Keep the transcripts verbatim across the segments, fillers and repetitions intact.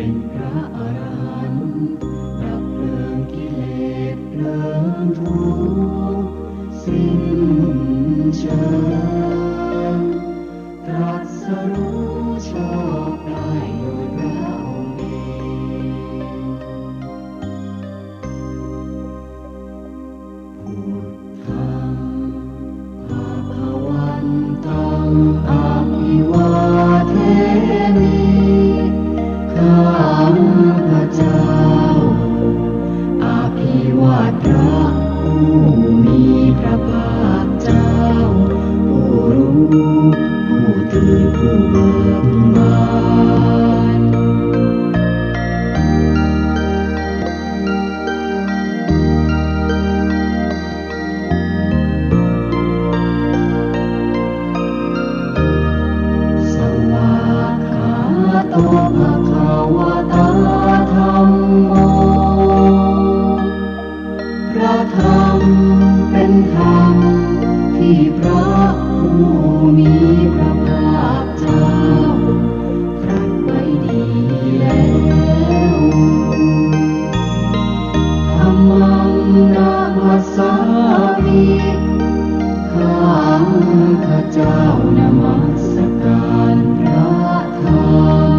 เป็นพระอรหันต์ ดับเพลิงกิเลสเพลิงทุกข์สิ้นเชิง ตรัสรู้ชอบได้โดยพระองค์เอง Buddhaṃ bhagavantaṃ abhivādemi. ข้าพเจ้าอภิวาทพระผู้มีพระภาคเจ้า ผู้รู้ผู้ตื่นผู้เบิกบาน Svākkhāto bhagavatā dhammo. พระธรรมเป็นธรรมที่พระผู้มีพระภาคเจ้าตรัสไว้ดีแล้ว Dhammaṃ namassāmi. ข้าพเจ้านมัสการพระธรรม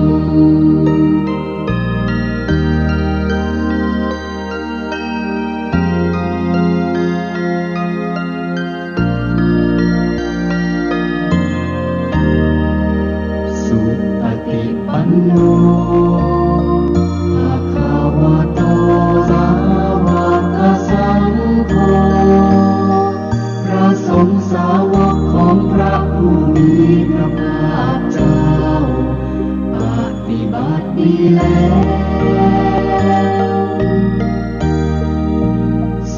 Supaṭipanno bhagavato sāvakasaṅgho. พระสงฆ์สาวกของพระผู้มีพระภาคเจ้า ปฏิบัติดีแล้ว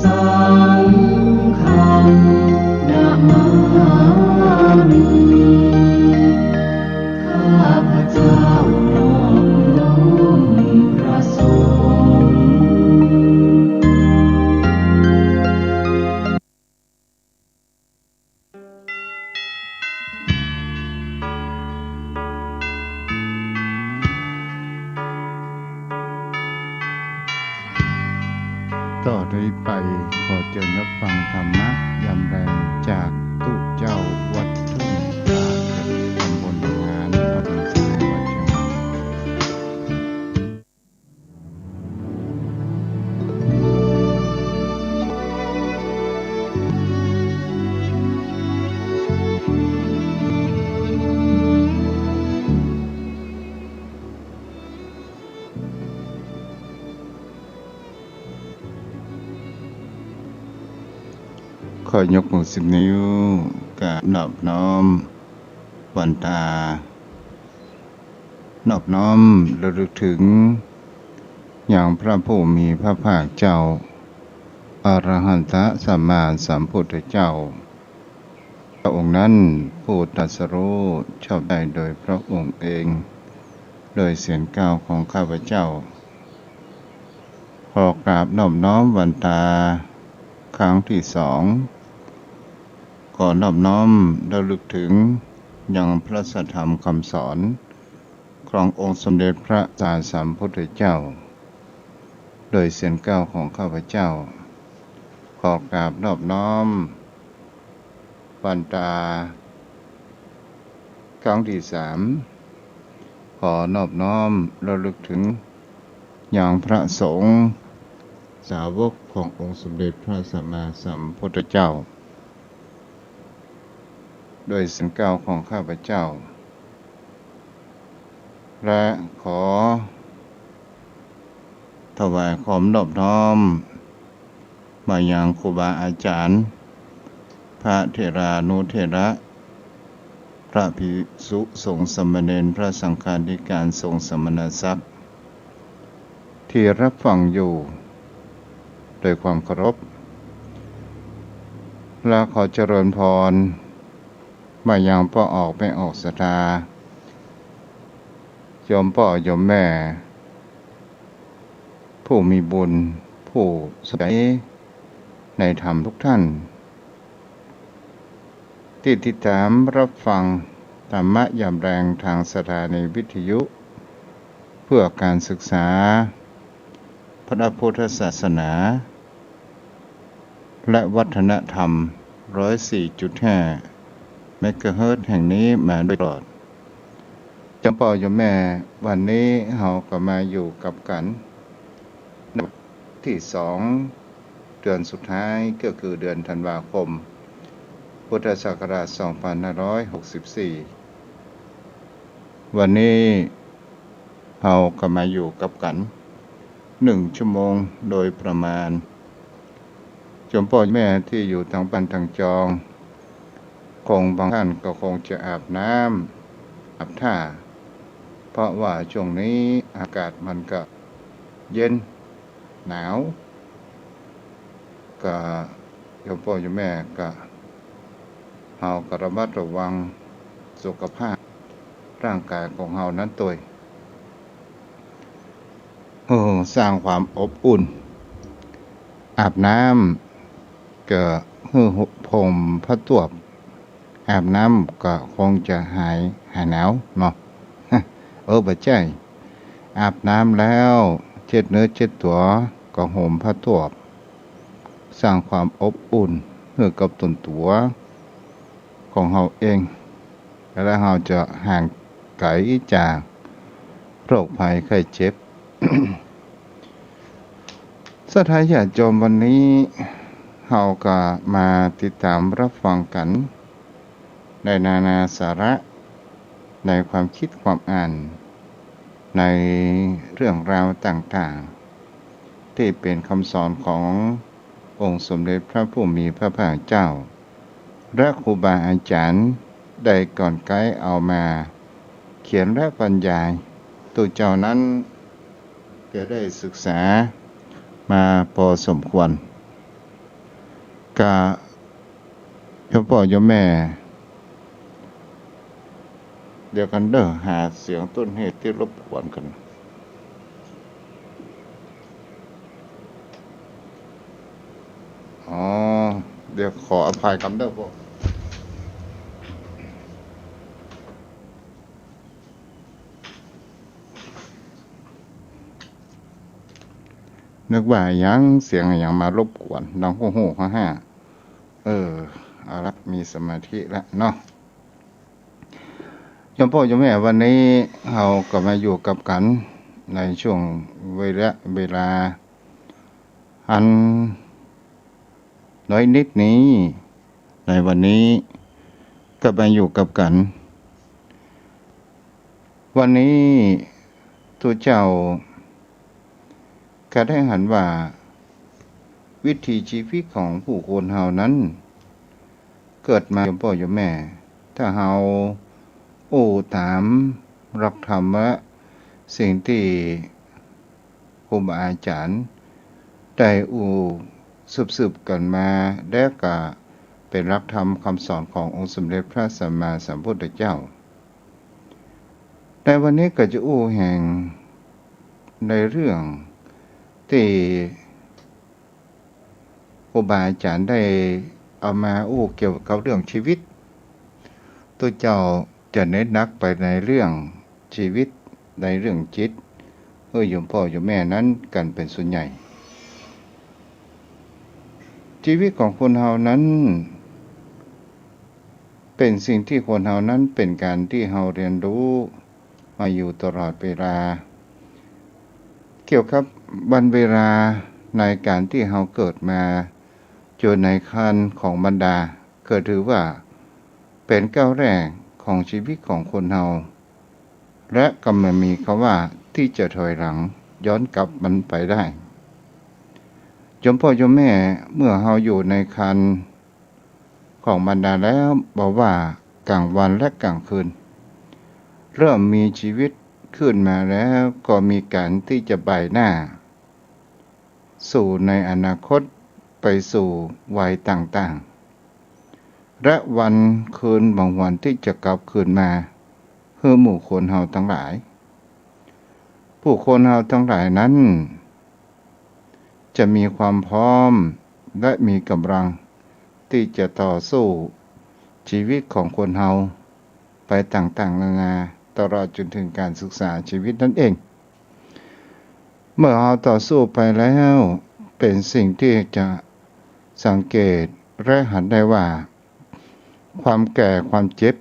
Saṅghaṃ namāmi. ข้าพเจ้านอบน้อมพระสงฆ์ ต่อได้ไปขอเจิญรับฟังธรรมะยามแลงจากตุ๊เจ้าวัดทุ่งตาล ตำบลหนองหาน อำเภอสาย จังหวัดเชียงใหม่ ขอยกมือสิบนิ้ว กราบนอบน้อม วันตา นอบน้อมระลึกถึงยังพระผู้มีพระภาคเจ้า อรหันตสัมมาสัมพุทธเจ้า พระองค์นั้นผู้ตรัสรู้ชอบได้โดยพระองค์เอง โดยเสียงกล่าวของข้าพเจ้า ขอกราบนอบน้อมวันตาครั้งที่สอง ขอนอบน้อมระลึกถึงยังพระสัทธรรมคำสอนขององค์สมเด็จพระสัมมาสัมพุทธเจ้า โดยเสียงกล่าวของข้าพเจ้า ขอกราบนอบน้อมวันตาครั้งที่สาม ขอนอบน้อมระลึกถึงยังพระสงฆ์สาวกขององค์สมเด็จพระสัมมาสัมพุทธเจ้า โดยเสียงกล่าวของข้าพเจ้า และขอถวายความนอบน้อมมายังครูบาอาจารย์ พระเถรานุเถระ พระภิกษุสงฆ์สามเณร พระสังฆาธิการสงฆ์สมณศักดิ์ ที่รับฟังอยู่โดยความเคารพ และขอเจริญพรมายังป้อออกแม่ออกศรัทธา โยมป้อโยมแม่ ผู้มีบุญ ผู้สนใจในธรรมทุกท่าน ที่ติดตามรับฟังธรรมะยามแลงทางสถานีวิทยุ เพื่อการศึกษาพระพุทธศาสนา และวัฒนธรรม ร้อยสี่จุดห้า เมกะเฮิรตซ์แห่งนี้มาโดยตลอด จอมป้อโยมแม่ วันนี้เฮาก็มาอยู่กับกั๋น ที่สอง เดือนสุดท้ายก็คือเดือนธันวาคม พุทธศักราช สองพันห้าร้อยหกสิบสี่ วันนี้เฮาก็มาอยู่กับกั๋น หนึ่งชั่วโมงโดยประมาณ จอมป้อแม่ตี้อยู่ตางบ้านตางจอง คงบางต้านก็คงจะอาบน้ำอาบท่า เพราะว่าช่วงนี้อากาศมันก็เย็นหนาว ก็จอมป้อจอมแม่ก็ เฮาก็ระมัดระวังสุขภาพร่างกายของเฮานั้นตวย เออ สร้างความอบอุ่น อาบน้ำก็หื้อห่มผ้าตวบ อาบน้ำก็คงจะหาย หายหนาวเนาะ เออ บ่ใจ้ อาบน้ำแล้วเช็ดเนื้อเช็ดตั๋วก็ห่มผ้าตวบ สร้างความอบอุ่นหื้อกับต๋นตั๋วของเฮาเอง แล้วเฮาจะห่างไกลจากโรคภัยไข้เจ็บ ศรัทธาญาติโยม วันนี้เฮาก็มาติดตามรับฟังกั๋น ในนานาสาระ ในความคิดความอ่าน ในเรื่องราวต่างๆ ตี้เป๋นกำสอนขององค์สมเด็จพระผู้มีพระภาคเจ้า และครูบาอาจ๋ารย์ได้ก่อนไกลเอามาเขียนและบรรยาย ตุ๊เจ้านั้นก็ได้ศึกษามาปอสมควร ก็ จอมป้อจอมแม่ เดี๋ยวกั๋นเน่อ หาเสียงต้นเหตุตี้รบกวนกั๋น อ๋อ เดี๋ยวขออภัยกำเน่อพวก นึกว่าหยัง เสียงหยังมารบกวน ดังโฮ่ๆ ฮ่าๆ เออ เอาละ มีสมาธิละเนาะ จอมป้อจอมแม่ วันนี้เฮาก็มาอยู่กับกั๋นในช่วงเวลา เวลาอันน้อยนิดนี้ ในวันนี้ก็มาอยู่กับกั๋น วันนี้ตุ๊เจ้า ก็ได้หันว่าวิถีชีวิตของผู้คนเฮานั้น เกิดมา จอมป้อจอมแม่ ถ้าเฮาอู้ต๋ามหลักธรรมและสิ่งตี้ครูบาอาจ๋ารย์ได้อู้สืบๆ กั๋นมา และก็เป๋นหลักธรรมกำสอนขององค์สมเด็จพระสัมมาสัมพุทธเจ้า ในวันนี้ก็จะอู้แหงในเรื่องตี้ครูบาอาจ๋ารย์ได้เอามาอู้เกี่ยวกับเรื่องชีวิต ตุ๊เจ้าจะเน้นหนักไปในเรื่องชีวิต ในเรื่องจิต หื้อโยมป้อโยมแม่นั้นกั๋นเป๋นส่วนใหญ่ ชีวิตของคนเฮานั้น เป๋นสิ่งตี้คนเฮานั้น เป๋นก๋านตี้เฮาเรียนรู้มาอยู่ตลอดเวลา เกี่ยวกับวันเวลาในก๋านตี้เฮาเกิดมาอยู่ในครรภ์ของมารดา ก็ถือว่าเป๋นก้าวแรกของชีวิตของคนเฮา และก็บ่มีกำว่าตี้จะถอยหลังย้อนกลับมันไปได้ จอมป้อจอมแม่ เมื่อเฮาอยู่ในครรภ์ของมารดาแล้ว บ่ว่าก๋างวันและก๋างคืน เริ่มมีชีวิตขึ้นมาแล้วก็มีก๋านตี้จะบ่ายหน้า สู่ในอนาคต ไปสู่วัยต่างๆ และวันคืนบางวันตี้จะกลับคืนมา หื้อหมู่คนเฮาตังหลาย ผู้คนเฮาตังหลายนั้น จะมีความพร้อมและมีก๋ำลังตี้จะต่อสู้ชีวิตของคนเฮาไปต่างๆ นานา ตลอดจ๋นเถิงก๋านศึกษาชีวิตนั้นเอง เมื่อเฮาต่อสู้ไปแล้ว เป๋นสิ่งตี้จะสังเกตและหันได้ว่า ความแก่ ความเจ็บ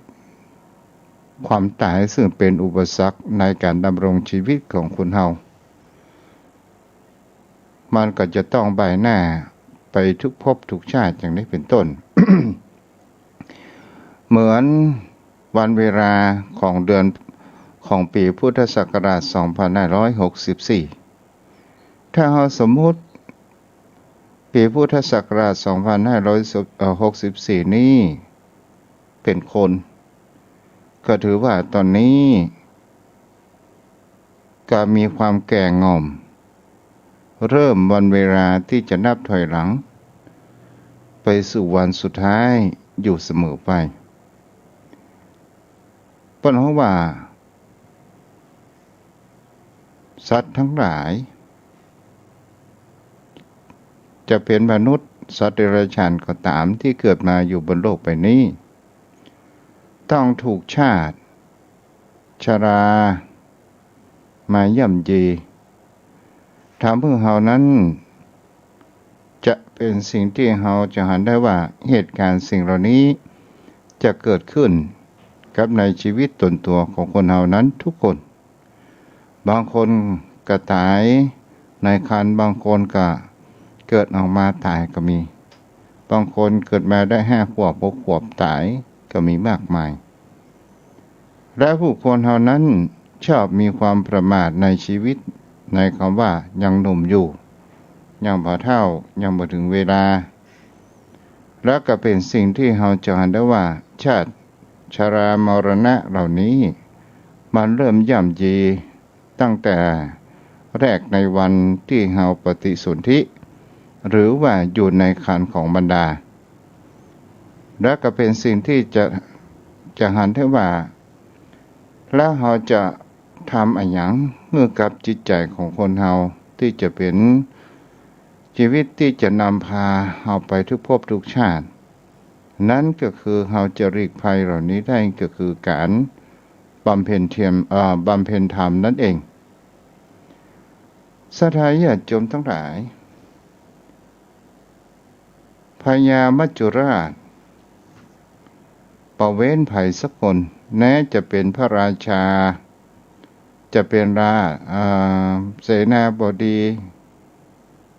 ความต๋าย ซึ่งเป๋นอุปสรรคในก๋านดำรงจีวิตของคนเฮา มันก็จะต้องบ่ายหน้าไปทุกภพทุกชาติอย่างนี้เป๋นต้น เหมือนวันเวลาของเดือน ของปี๋พุทธศักราช สองพันห้าร้อยหกสิบสี่ ถ้าเฮาสมมุติปี๋พุทธศักราช สองพันห้าร้อยหกสิบสี่ นี้เป๋นคน ก็ถือว่าต๋อนนี้ ก็มีความแก่ง่อม เริ่มวันเวลาตี้จะนับถอยหลัง ไปสู่วันสุดท้ายอยู่เสมอไป เปิ้นฮ้องว่า สัตว์ตังหลาย จะเป๋นมนุษย์ สัตว์เดรัจฉานก็ต๋าม ตี้เกิดมาอยู่บนโลกใบนี้ ต้องถูกชาติ ชรา มาย่ำยี ทำหื้อเฮานั้น จะเป๋นสิ่งตี้เฮาจะหันได้ว่าเหตุก๋ารณ์สิ่งเหล่านี้ จะเกิดขึ้นกับในจีวิตต๋นตั๋วของคนเฮานั้นทุกคน บางคนก็ต๋ายในครรภ์ บางคนก็เกิดออกมาต๋ายก็มี บางคนเกิดมาได้ห้าขวบ หกขวบต๋ายก็มีมากมาย และบุคคลเหล่านั้นชอบมีความประมาทในจีวิต ในกำว่ายังหนุ่มอยู่ ยังบ่เฒ่า ยังบ่เถิงเวลา และก็เป๋นสิ่งตี้เฮาจะหันได้ว่า ชาติ ชรามรณะเหล่านี้ มันเริ่มย่ำยี ตั้งแต่แรกในวันตี้เฮาปฏิสนธิ หรือว่าอยู่ในครรภ์ของมารดา และก็เป๋นสิ่งตี้จะ จะหันได้ว่า แล้วเฮาจะทำอะหยังหื้อกับจิตใจ๋ของคนเฮา ตี้จะเป๋นจีวิตตี้จะนำพาเฮาไปทุกภพทุกชาติ นั้นก็คือเฮาจะหลีกภัยเหล่านี้ได้ ก็คือก๋านบำเพ็ญเทียม เอ่อ บำเพ็ญธรรมนั้นเอง ศรัทธาญาติโยมตังหลาย พญามัจจุราช บ่เว้นใผสักคน แม้จะเป๋นพระราชา จะเป๋นรา เอ่อ เสนาบดี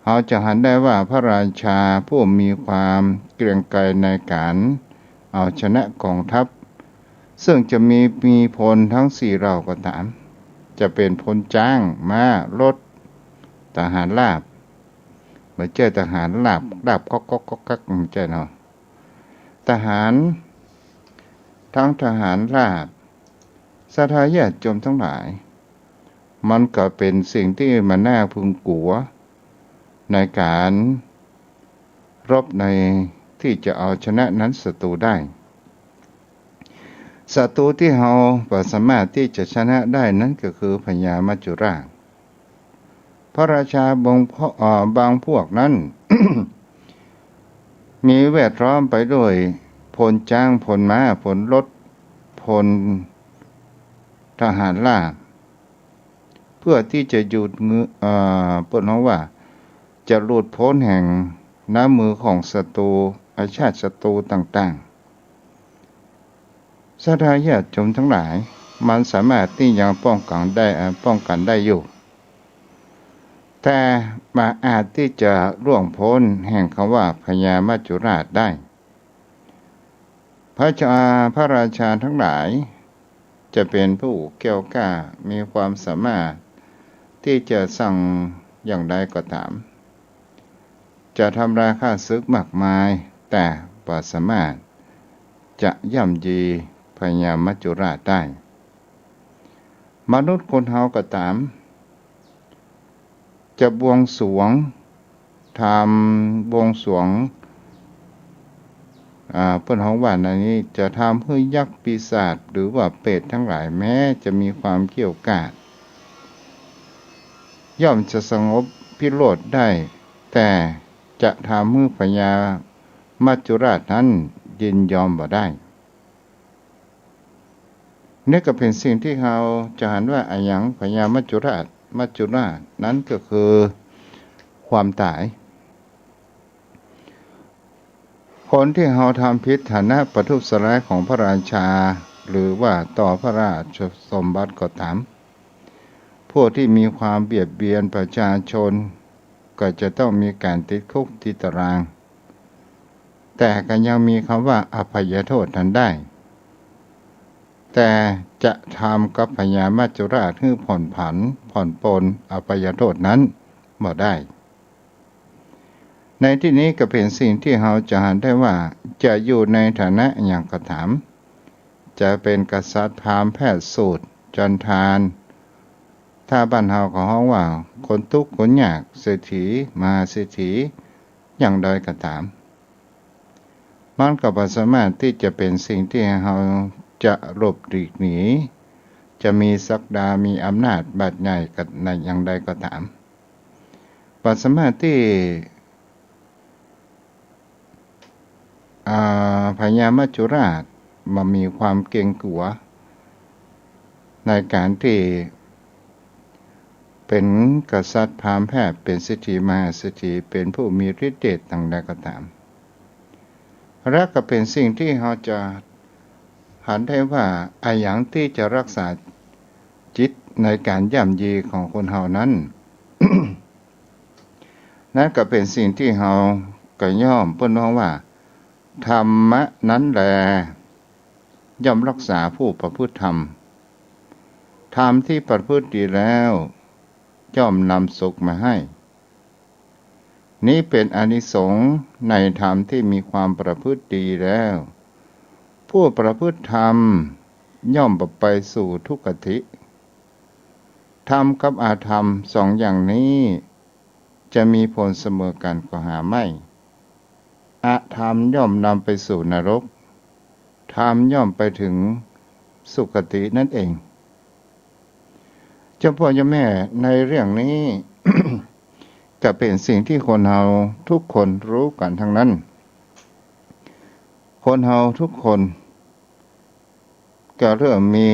เฮาจะหันได้ว่าพระราชาผู้มีความเกรียงไกรในก๋านเอาชนะก๋องทัพ ซึ่งจะมี มีพลตังสี่เหล่าก็ต๋าม จะเป๋นพลจ๊าง ม้า รถ ทหารราบ บ่ใจ้ทหารลาบ ลาบก๊อกก๊อกก๊อกก๊อก บ่ใจ้เนาะ ทหาร ตังทหารราบ ศรัทธาญาติโยมตังหลาย มันก็เป๋นสิ่งตี้มันน่าพึงกั๋ว ในก๋านรบในตี้จะเอาชนะนั้นศัตรูได้ ศัตรูตี้เฮาบ่สามารถตี้จะชนะได้นั้นก็คือพญามัจจุราช พระราชาบางพวก เอ่อ บางพวกนั้น มีแวดล้อมไปด้วยพลจ๊าง พลม้า พลรถ พลทหารราบ เพื่อตี้จะหยุดเงื้อ เอ่อ เปิ้นฮ้องว่า จะหลุดป๊นแห่งน้ำมือของศัตรู อาชาติศัตรูต่างๆ ศรัทธาญาติโยมตังหลาย มันสามารถตี้ยังป้องกั๋นได้ เอ่อ ป้องกั๋นได้อยู่ แต่บ่อาจตี้จะล่วงป๊นแห่งกำว่าพญามัจจุราชได้ พระจา พระราชาตังหลาย จะเป๋นผู้แกล้วกล้า มีความสามารถตี้จะสั่งอย่างใดก็ต๋าม จะทำลายข้าศึกมากมาย แต่บ่สามารถจะย่ำยีพญามัจจุราชได้ มนุษย์คนเฮาก็ต๋าม จะบวงสรวง ทำบวงสรวง อ่า เปิ้นฮ้องว่าในนี้ จะทำหื้อยักษ์ปีศาจหรือว่าเปรตตังหลาย แม้จะมีความเกลี้ยวกล้า ย่อมจะสงบพิโรธได้ แต่จะทำหื้อพญามัจจุราชนั้นยินยอมบ่ได้ นี่ก็เป๋นสิ่งตี้เฮาจะหันว่าอะหยังพญามัจจุราช มัจจุราชนั้นก็คือความต๋าย คนตี้เฮาทำผิดฐานะประทุษร้ายของพระราชา หรือว่าต่อพระราชสมบัติก็ต๋าม ผู้ตี้มีความเบียดเบียนประชาชน ก็จะต้องมีก๋านติดคุกติดตาราง แต่ก็ยังมีกำว่าอภัยโทษนั้นได้ แต่จะทำกับพญามัจจุราชหื้อผ่อนผัน ผ่อนปรนอภัยโทษนั้นบ่ได้ ในตี้นี้ก็เป๋นสิ่งตี้เฮาจะหันได้ว่า จะอยู่ในฐานะอะหยังก็ต๋าม จะเป๋นกษัตริย์ พราหมณ์ แพทย์ สูตร จันทาน ถ้าบ้านเฮาก็ฮ้องว่าคนตุ๊กข์คนยาก เศรษฐี มหาเศรษฐี อย่างใดก็ต๋าม มันก็บ่สามารถตี้จะเป๋นสิ่งตี้เฮาจะหลบหลีกหนี จะมีศักดา มีอำนาจบาดใหญ่ขนาดอย่างใดก็ต๋าม บ่สามารถตี้ อ่า พญามัจจุราชบ่มีความเกรงกั๋ว ในก๋านตี้เป๋นกษัตริย์ พราหมณ์ แพทย์ เป๋นเศรษฐี มหาเศรษฐี เป๋นผู้มีฤทธิ์เดชอย่างใดก็ต๋าม และก็เป๋นสิ่งตี้เฮาจะหันได้ว่า อะหยังตี้จะรักษาจิตในก๋านย่ำยีของคนเฮานั้น นั้นก็เป๋นสิ่งตี้เฮาก็ย่อม เปิ้นฮ้องว่า ธรรมะนั้นแล ย่อมรักษาผู้ประพฤติธรรม ธรรมตี้ประพฤติดีแล้ว ย่อมนำสุขมาให้ นี้เป๋นอานิสงส์ในธรรมตี้มีความประพฤติดีแล้ว ผู้ประพฤติธรรมย่อมบ่ไปสู่ทุคติ ธรรมกับอธรรมสองอย่างนี้ จะมีผลเสมอกั๋นก็หาไม่ อธรรมย่อมนำไปสู่นรก ธรรมย่อมไปถึงสุคตินั่นเอง เจ้าพ่อเจ้าแม่ ในเรื่องนี้ ก็เป๋นสิ่งตี้คนเฮาทุกคนฮู้กั๋นตังนั้น คนเฮาทุกคน ก็เริ่มมี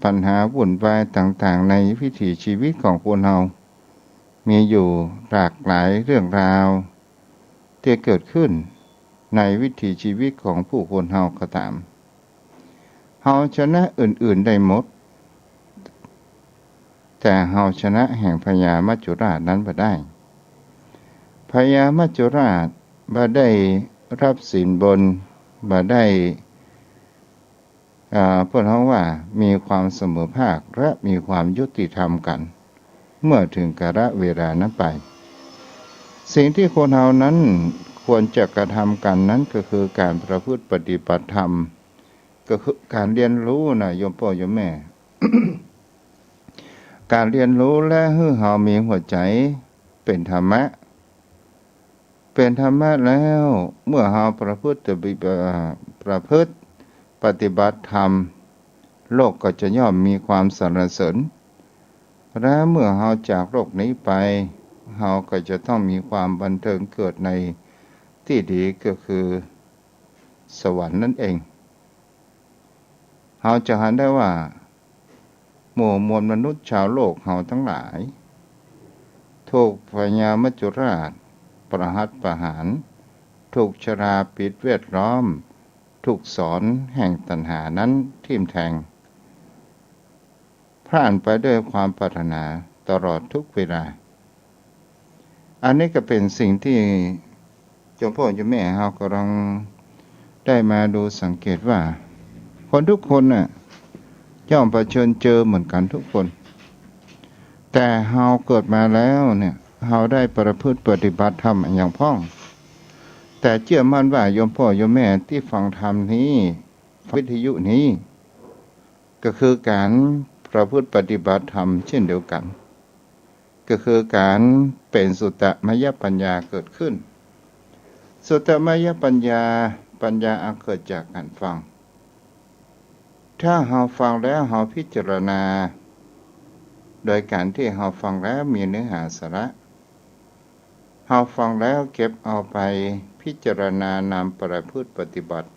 ปัญหาวุ่นวายต่างๆ ในวิถีชีวิตของคนเฮา มีอยู่หลากหลายเรื่องราวตี้เกิดขึ้นในวิถีชีวิตของผู้คนเฮาก็ต๋าม เฮาชนะอื่นๆ ได้หมด แต่เฮาชนะแห่งพญามัจจุราชนั้นบ่ได้ พญามัจจุราชบ่ได้รับสินบน บ่ได้ อ่า เปิ้นฮ้องว่ามีความเสมอภาคและมีความยุติธรรมกั๋น เมื่อเถิงกาลเวลานั้นไป สิ่งตี้คนเฮานั้นควรจะกระทำกั๋นนั้นก็คือก๋านประพฤติปฏิบัติธรรม ก็คือก๋านเฮียนฮู้นะโยมป้อโยมแม่ ก๋านเฮียนฮู้และหื้อเฮามีหัวใจ๋เป๋นธรรมะ เป๋นธรรมะแล้ว เมื่อเฮาประพฤติปฏิบัติ ประพฤติปฏิบัติธรรม โลกก็จะย่อมมีความสรรเสริญ และเมื่อเฮาจากโลกนี้ไป เฮาก็จะต้องมีความบันเทิงเกิดในตี้ดี ก็คือสวรรค์นั่นเอง เฮาจะหันได้ว่า หมู่มวลมนุษย์ชาวโลกเฮาตังหลาย ถูกพญามัจจุราชประหัตประหาร ถูกชราปิดแวดล้อม ถูกสอนแห่งตัณหานั้นทิ่มแทง พร่านไปด้วยความปรารถนาตลอดทุกเวลา อันนี้ก็เป๋นสิ่งตี้โยมป้อโยมแม่เฮากำลังได้มาดูสังเกตว่า คนทุกคนน่ะ ย่อมเผชิญเจอเหมือนกั๋นทุกคน แต่เฮาเกิดมาแล้วเนี่ย เฮาได้ประพฤติปฏิบัติธรรมอะหยังพ่อง แต่เจื้อมั่นว่าโยมป้อโยมแม่ตี้ฟังธรรมนี้ วิทยุนี้ ก็คือก๋านประพฤติปฏิบัติธรรมเช่นเดียวกั๋น ก็คือก๋านเป๋นสุตตมยปัญญาเกิดขึ้น สุตตมยปัญญา ปัญญาอันเกิดจากก๋านฟัง ถ้าเฮาฟังแล้วเฮาพิจารณา โดยก๋านตี้เฮาฟังแล้วมีเนื้อหาสาระ เฮาฟังแล้วเก็บเอาไปพิจารณานำประพฤติปฏิบัติ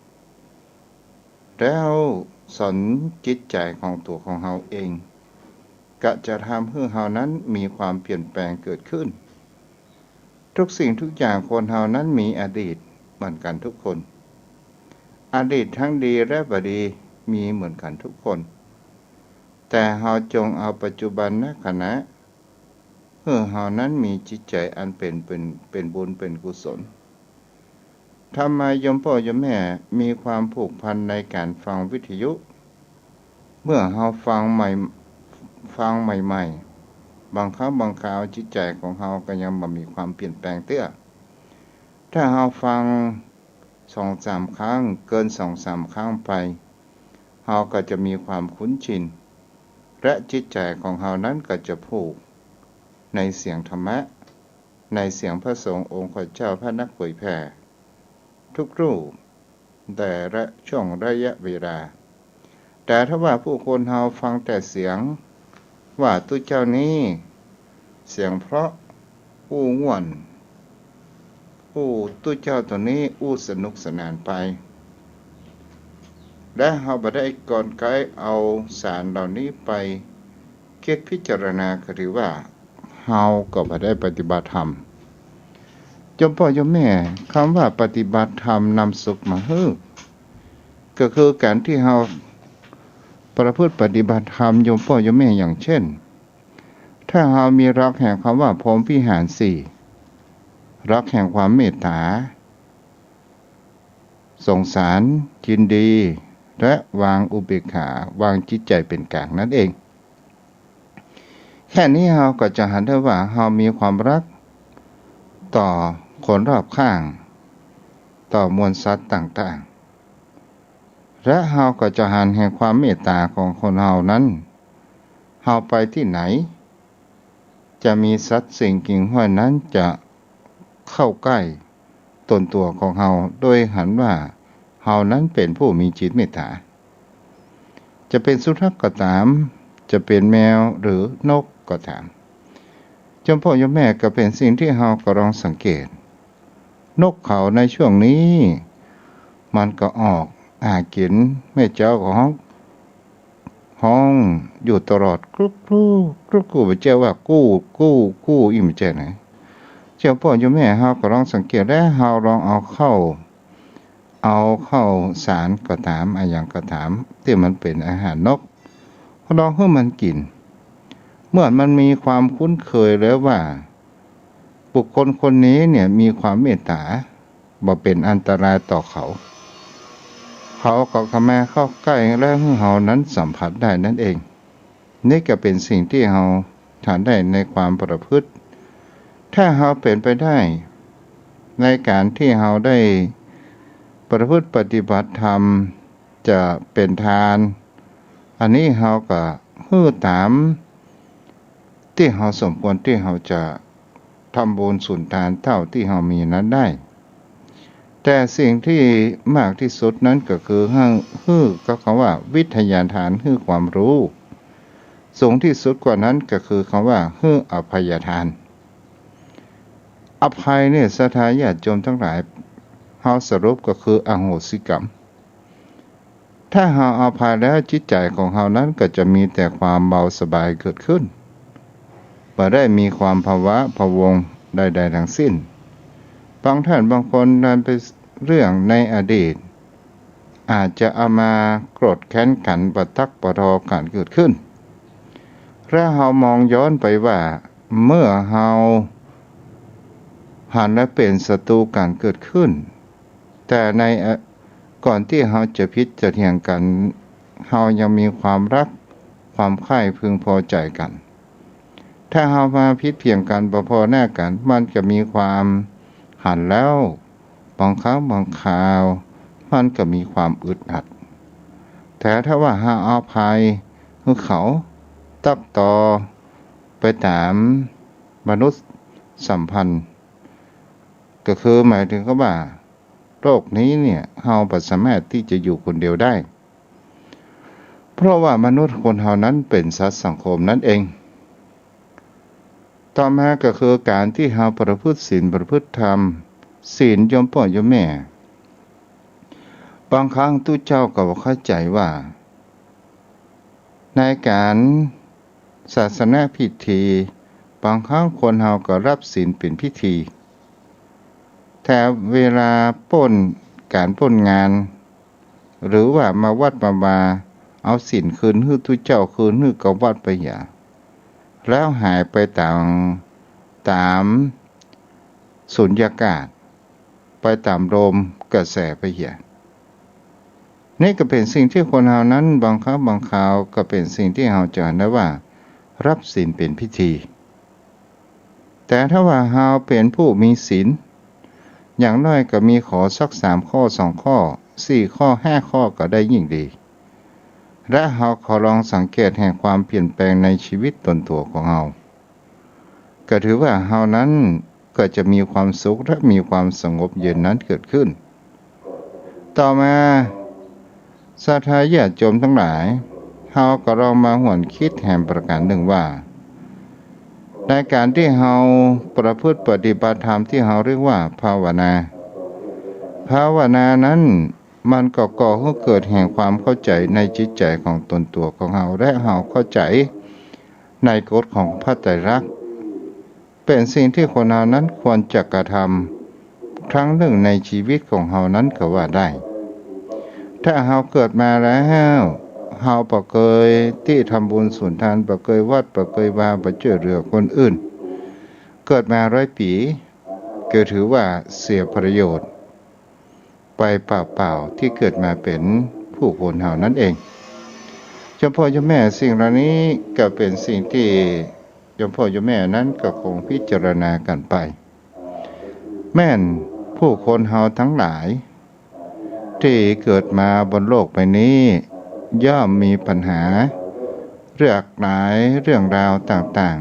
แล้วสอนจิตใจ๋ของตั๋วของเฮาเอง ก็จะทำหื้อเฮานั้นมีความเปลี่ยนแปลงเกิดขึ้น ทุกสิ่งทุกอย่างคนเฮานั้นมีอดีตเหมือนกั๋นทุกคน อดีตทั้งดีและบ่ดีมีเหมือนกั๋นทุกคน แต่เฮาจงเอาปัจจุบันขณะ หื้อเฮานั้นมีจิตใจ๋อันเป๋น เป๋น เป๋นบุญเป๋นกุศล ทำไมโยมป้อโยมแม่มีความผูกพันในก๋านฟังวิทยุ เมื่อเฮาฟังใหม่ ฟังใหม่ๆ บางครั้งบางคราวจิตใจ๋ของเฮาก็ยังบ่มีความเปลี่ยนแปลงเตื้อ ถ้าเฮาฟังสองสามครั้ง เกินสองสามครั้งไป เฮาก็จะมีความคุ้นชิน และจิตใจ๋ของเฮานั้นก็จะผูกในเสียงธรรมะ ในเสียงพระสงฆ์องค์ข้าเจ้าพระนักเผยแผ่ทุกรูป แต่ละช่วงระยะเวลา แต่ถ้าว่าผู้คนเฮาฟังแต่เสียงว่าตุ๊เจ้านี้เสียงเพราะอู้ง่วน อู้ตุ๊เจ้าตั๋วนี้อู้สนุกสนานไป และเฮาบ่ได้กรรไกรเอาสารเหล่านี้ไป กึ๊ดพิจารณาก็ถือว่าเฮาก็บ่ได้ปฏิบัติธรรม โยมป้อโยมแม่ กำว่าปฏิบัติธรรมนำสุขมาหื้อ ก็คือก๋านตี้เฮาประพฤติปฏิบัติธรรม โยมป้อโยมแม่ อย่างเช่น ถ้าเฮามีหลักแห่งกำว่าพรหมวิหารสี่ หลักแห่งความเมตต๋า สงสาร ยินดี และวางอุเบกขา วางจิตใจ๋เป๋นก๋างนั่นเอง แค่นี้เฮาก็จะหันได้ว่าเฮามีความฮักต่อคนรอบข้าง ต่อมวลสัตว์ต่างๆ และเฮาก็จะหันแห่งความเมตต๋าของคนเฮานั้น เฮาไปตี้ไหน จะมีสัตว์สิ่งกิ่งห้อยนั้นจะเข้าใก้ต๋นตั๋วของเฮา โดยหันว่าเฮานั้นเป๋นผู้มีจิตเมตต๋า จะเป๋นสุนัขก็ต๋าม จะเป๋นแมวหรือนกก็ต๋าม โยมป้อโยมแม่ ก็เป๋นสิ่งตี้เฮาก็ลองสังเกต นกเขาในช่วงนี้ มันก็ออกหากิ๋น แม่เจ้าก็ฮ้อง ฮ้องอยู่ตลอด กรุ๊กกรู๊ กรุ๊กกรู๊ บ่ใจ้ว่ากู้ กู้ กู้ อี้บ่ใจ้นะ โยมป้อโยมแม่ เฮาก็ลองสังเกต และเฮาลองเอาข้าว เอาข้าวสารก็ต๋าม อะหยังก็ต๋าม ตี้มันเป๋นอาหารนก ลองหื้อมันกิ๋น เมื่อมันมีความคุ้นเคยแล้วว่า บุคคลคนนี้เนี่ยมีความเมตต๋า บ่เป๋นอันตรายต่อเขา เขาก็จะมาเข้าใก้ และหื้อเฮานั้นสัมผัสได้นั่นเอง นี่ก็เป๋นสิ่งตี้เฮาทำได้ในความประพฤติ ถ้าเฮาเป๋นไปได้ ในก๋านตี้เฮาได้ประพฤติปฏิบัติธรรม จะเป๋นทาน อันนี้เฮาก็หื้อต๋ามตี้เฮาสมควรตี้เฮาจะทำบุญสุนทานเต้าตี้เฮามีนั้นได้ แต่สิ่งตี้มากตี้สุดนั้นก็คือหื้อ หื้อ ก็กำว่าวิทยาทาน หื้อความฮู้ สูงตี้สุดกว่านั้นก็คือกำว่าหื้ออภัยทาน อภัยเนี่ย ศรัทธาญาติโยมตังหลาย เฮาสรุปก็คืออโหสิกรรม ถ้าเฮาอภัยแล้ว จิตใจ๋ของเฮานั้นก็จะมีแต่ความเบาสบายเกิดขึ้น บ่ได้มีความพะวะพะวงใดๆ ทั้งสิ้น บางท่านบางคนนั้นเป๋นเรื่องในอดีต อาจจะเอามาโกรธแค้นกั๋น บ่ตักบ่ทอกั๋นเกิดขึ้น และเฮามองย้อนไปว่า เมื่อเฮาหันและเป๋นศัตรูกั๋นเกิดขึ้น แต่ใน เอ่อ ก่อนตี้เฮาจะผิดจะเถียงกั๋น เฮายังมีความฮัก ความใคร่พึงพอใจ๋กั๋น ถ้าเฮามาผิดเถียงกั๋นบ่พอหน้ากั๋น มันก็มีความหันแล้ว บางครั้งบางคราว มันก็มีความอึดอัด แต่ถ้าว่าเฮาอภัยหื้อเขา ตั๊กต่อไปต๋ามมนุษยสัมพันธ์ ก็คือหมายถึงกำว่า โลกนี้เนี่ย เฮาบ่สามารถตี้จะอยู่คนเดียวได้ เพราะว่ามนุษย์คนเฮานั้นเป๋นสัตว์สังคมนั่นเอง ต่อมาก็คือก๋านตี้เฮาประพฤติศีลประพฤติธรรม ศีลโยมป้อโยมแม่ บางครั้งตุ๊เจ้าก็บ่เข้าใจ๋ว่า ในก๋าน ศาสนพิธี บางครั้งคนเฮาก็รับศีลเป๋นพิธี แต่เวลาป๊นก๋านป๊นงาน หรือว่ามาวัดมาวา เอาศีลคืนหื้อตุ๊เจ้า คืนหื้อกับวัดไปเหีย แล้วหายไปต๋าม ต๋ามสุญญากาศ ไปต๋ามลมกระแสไปเหีย นี่ก็เป๋นสิ่งตี้คนเฮานั้นบางครั้งบางคราวก็เป๋นสิ่งตี้เฮาจะหันได้ว่ารับศีลเป๋นพิธี แต่ถ้าว่าเฮาเป๋นผู้มีศีล อย่างน้อยก็มีขอสักสามข้อ สองข้อ สี่ข้อ ห้าข้อก็ได้ยิ่งดี และเฮาขอลองสังเกตแห่งความเปลี่ยนแปลงในชีวิตตนตั๋วของเฮา ก็ถือว่าเฮานั้นก็จะมีความสุขและมีความสงบเย็นนั้นเกิดขึ้น ต่อมา ศรัทธาญาติโยมตังหลาย เฮาก็ลองมาหวนกึ๊ดแหมประก๋านนึ่งว่า ในก๋านตี้เฮาประพฤติปฏิบัติธรรมตี้เฮาเรียกว่าภาวนา ภาวนานั้นมันก็ก่อหื้อเกิดแห่งความเข้าใจ๋ในจิตใจ๋ของตนตั๋วของเฮา และเฮาเข้าใจ๋ในกฎของพระไตรลักษณ์ เป๋นสิ่งตี้คนเฮานั้นควรจะกระทำครั้งนึ่งในชีวิตของเฮานั้นก็ว่าได้ ถ้าเฮาเกิดมาแล้ว เฮาบ่เกยตี้ทำบุญสุนทาน บ่เกยวัด บ่เกยวา บ่จ้วยเหลือคนอื่น เกิดมาร้อยปี๋ ก็ถือว่าเสียประโยชน์ ไปเปล่าๆ ตี้เกิดมาเป๋นผู้คนเฮานั้นเอง โยมพ่อโยมแม่ สิ่งเหล่านี้ก็เป๋นสิ่งตี้โยมพ่อโยมแม่นั้นก็คงพิจารณากั๋นไป แม่นผู้คนเฮาตังหลายตี้เกิดมาบนโลกใบนี้ ย่อมมีปัญหาหลากหลายเรื่องราวต่าง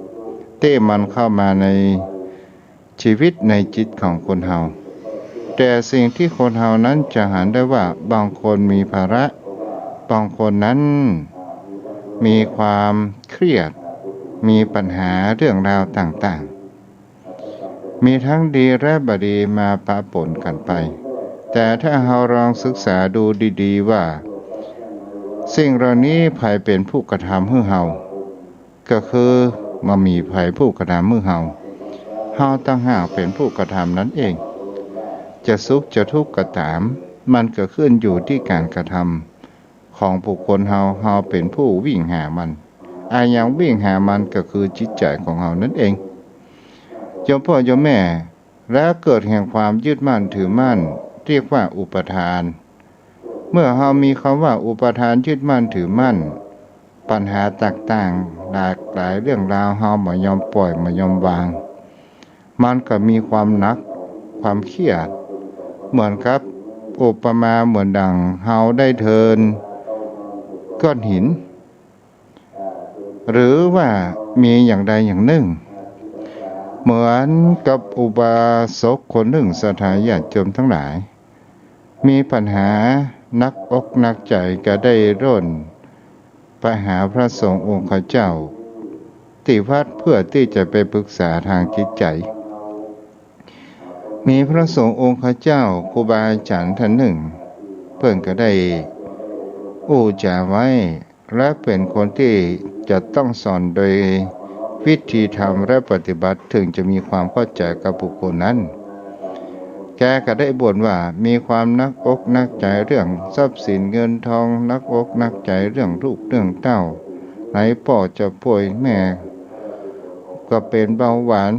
ๆ ตี้มันเข้ามาใน ชีวิตในจิตของคนเฮา แต่สิ่งตี้คนเฮานั้นจะหันได้ว่าบางคนมีภาระ บางคนนั้นมีความเครียด มีปัญหาเรื่องราวต่างๆ มีทั้งดีและบ่ดีมาปะปนกั๋นไป แต่ถ้าเฮาลองศึกษาดูดีๆ ว่าสิ่งเหล่านี้ใผเป๋นผู้กระทำหื้อเฮา ก็คือบ่มีใผผู้กระทำหื้อเฮา เฮาต่างหากเป๋นผู้กระทำนั้นเอง จะสุขจะทุกข์ก็ต๋าม มันก็ขึ้นอยู่ตี้ก๋านกระทำของบุคคลเฮา เฮาเป๋นผู้วิ่งหามัน อะหยังวิ่งหามันก็คือจิตใจ๋ของเฮานั้นเอง โยมพ่อโยมแม่ และเกิดแห่งความยึดมั่นถือมั่น เรียกว่าอุปาทาน เมื่อเฮามีกำว่าอุปาทานยึดมั่นถือมั่น ปัญหาต่างๆ หลากหลายเรื่องราวเฮาบ่ยอมป่อยบ่ยอมวาง มันก็มีความหนักความเครียด เหมือนกับอุปมาเหมือนดั่งเฮาได้เทินก้อนหิน หรือว่ามีอย่างใดอย่างนึ่ง เหมือนกับอุบาสกคนนึ่ง ศรัทธาญาติโยมตังหลาย มีปัญหาหนักอกหนักใจ๋ก็ได้ร่นไปหาพระสงฆ์องค์เจ้าตี้วัดเพื่อตี้จะไปปรึกษาตางจิตใจ๋ มีพระสงฆ์องค์เจ้าครูบาอาจ๋ารย์ต้านนึ่ง เปิ้นก็ได้อู้จ๋าไว้ และเป๋นคนตี้จะต้องสอนโดยวิธีธรรมและปฏิบัติ เถิงจะมีความเข้าใจ๋กับบุคคลนั้น แกก็ได้บ่นว่ามีความหนักอกหนักใจ๋เรื่องทรัพย์สินเงินทอง หนักอกหนักใจ๋เรื่องลูกเรื่องเต้า ไหนป้อจะป่วย แม่ก็เป๋นเบาหวาน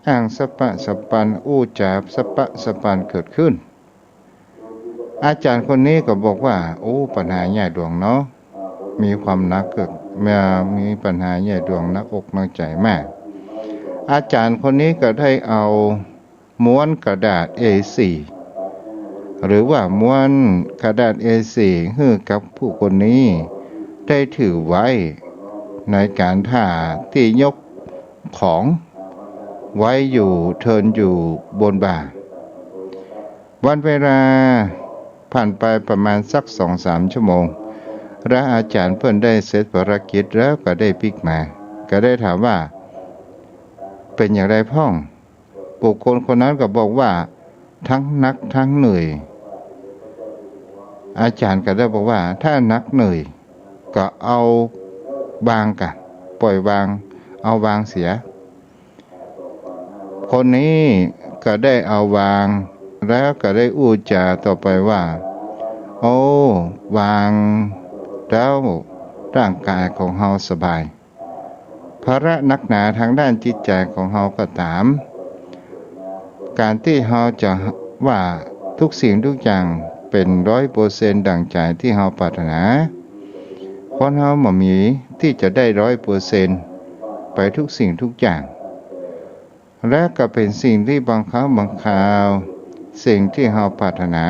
อ้างสะปะสะปัน อู้จ๋าสะปะสะปันเกิดขึ้น อาจ๋ารย์คนนี้ก็บอกว่า โอ้ ปัญหาใหญ่หลวงเนาะ มีความหนักเกิด มีปัญหาใหญ่หลวง หนักอกหนักใจ๋มาก อาจ๋ารย์คนนี้ก็ได้เอาม้วนกระดาษ เอสี่ หรือว่าม้วนกระดาษ เอสี่ หื้อกับผู้คนนี้ได้ถือไว้ในก๋านท่าตี้ยกของไว้อยู่ เทินอยู่บนบ่า วันเวลาผ่านไปประมาณสักสองสามชั่วโมง และอาจ๋ารย์เปิ้นได้เสร็จภารกิจแล้วก็ได้ปิ๊กมา ก็ได้ถามว่า เป๋นอย่างใดพ่อง บุคคลคนนั้นก็บอกว่า ทั้งหนักทั้งเหนื่อย อาจ๋ารย์ก็ได้บอกว่า ถ้าหนักเหนื่อยก็เอาบางกะ ปล่อยวาง เอาวางเสีย คนนี้ก็ได้เอาวาง แล้วก็ได้อู้จ๋าต่อไปว่า โอ้ วางแล้วร่างกายของเฮาสบาย ภาระหนักหนาทางด้านจิตใจ๋ของเฮาก็ต๋าม ก๋านตี้เฮาจะว่าทุกสิ่งทุกอย่างเป๋นร้อยเปอร์เซ็นต์ดั่งใจ๋ตี้เฮาปรารถนา คนเฮาบ่มีตี้จะได้ร้อยเปอร์เซ็นต์ไปทุกสิ่งทุกอย่าง และก็เป๋นสิ่งตี้บางครั้งบางคราว สิ่งตี้เฮาปรารถนา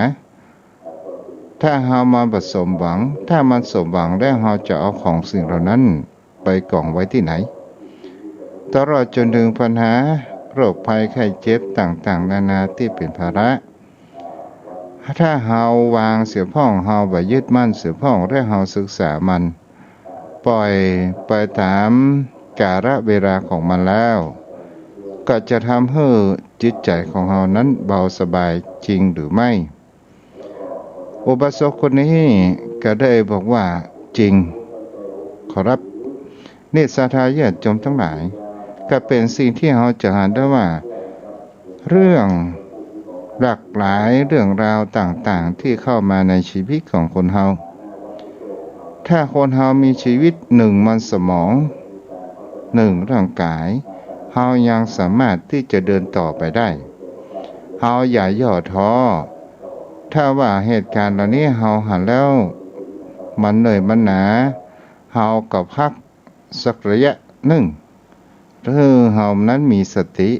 ถ้าเฮามันบ่สมหวัง ถ้ามันสมหวังแล้วเฮาจะเอาของสิ่งเหล่านั้นไปก๋องไว้ตี้ไหน ตลอดจ๋นเถิงปัญหาโรคภัยไข้เจ็บต่างๆ นานาตี้เป๋นภาระ ถ้าเฮาวางเสียพ่อง เฮาบ่ยึดมั่นเสียพ่อง และเฮาศึกษามัน ปล่อยไปต๋ามกาลเวลาของมันแล้ว ก็จะทำหื้อจิตใจ๋ของเฮานั้นเบาสบายจริงหรือไม่ อุบาสกคนนี้ก็ได้บอกว่า จริงขอรับ นี่ศรัทธาญาติโยมตังหลาย ก็เป๋นสิ่งตี้เฮาจะหันได้ว่า เรื่องหลากหลายเรื่องราวต่างๆ ตี้เข้ามาในชีวิตของคนเฮา ถ้าคนเฮามีชีวิตหนึ่งมันสมอง หนึ่งร่างกาย เฮายังสามารถตี้จะเดินต่อไปได้ เฮาอย่าย่อท้อ ถ้าว่าเหตุก๋ารณ์เหล่านี้เฮาหันแล้วมันเหนื่อยมันหนา เฮาก็พักสักระยะหนึ่ง หื้อเฮานั้นมีสติ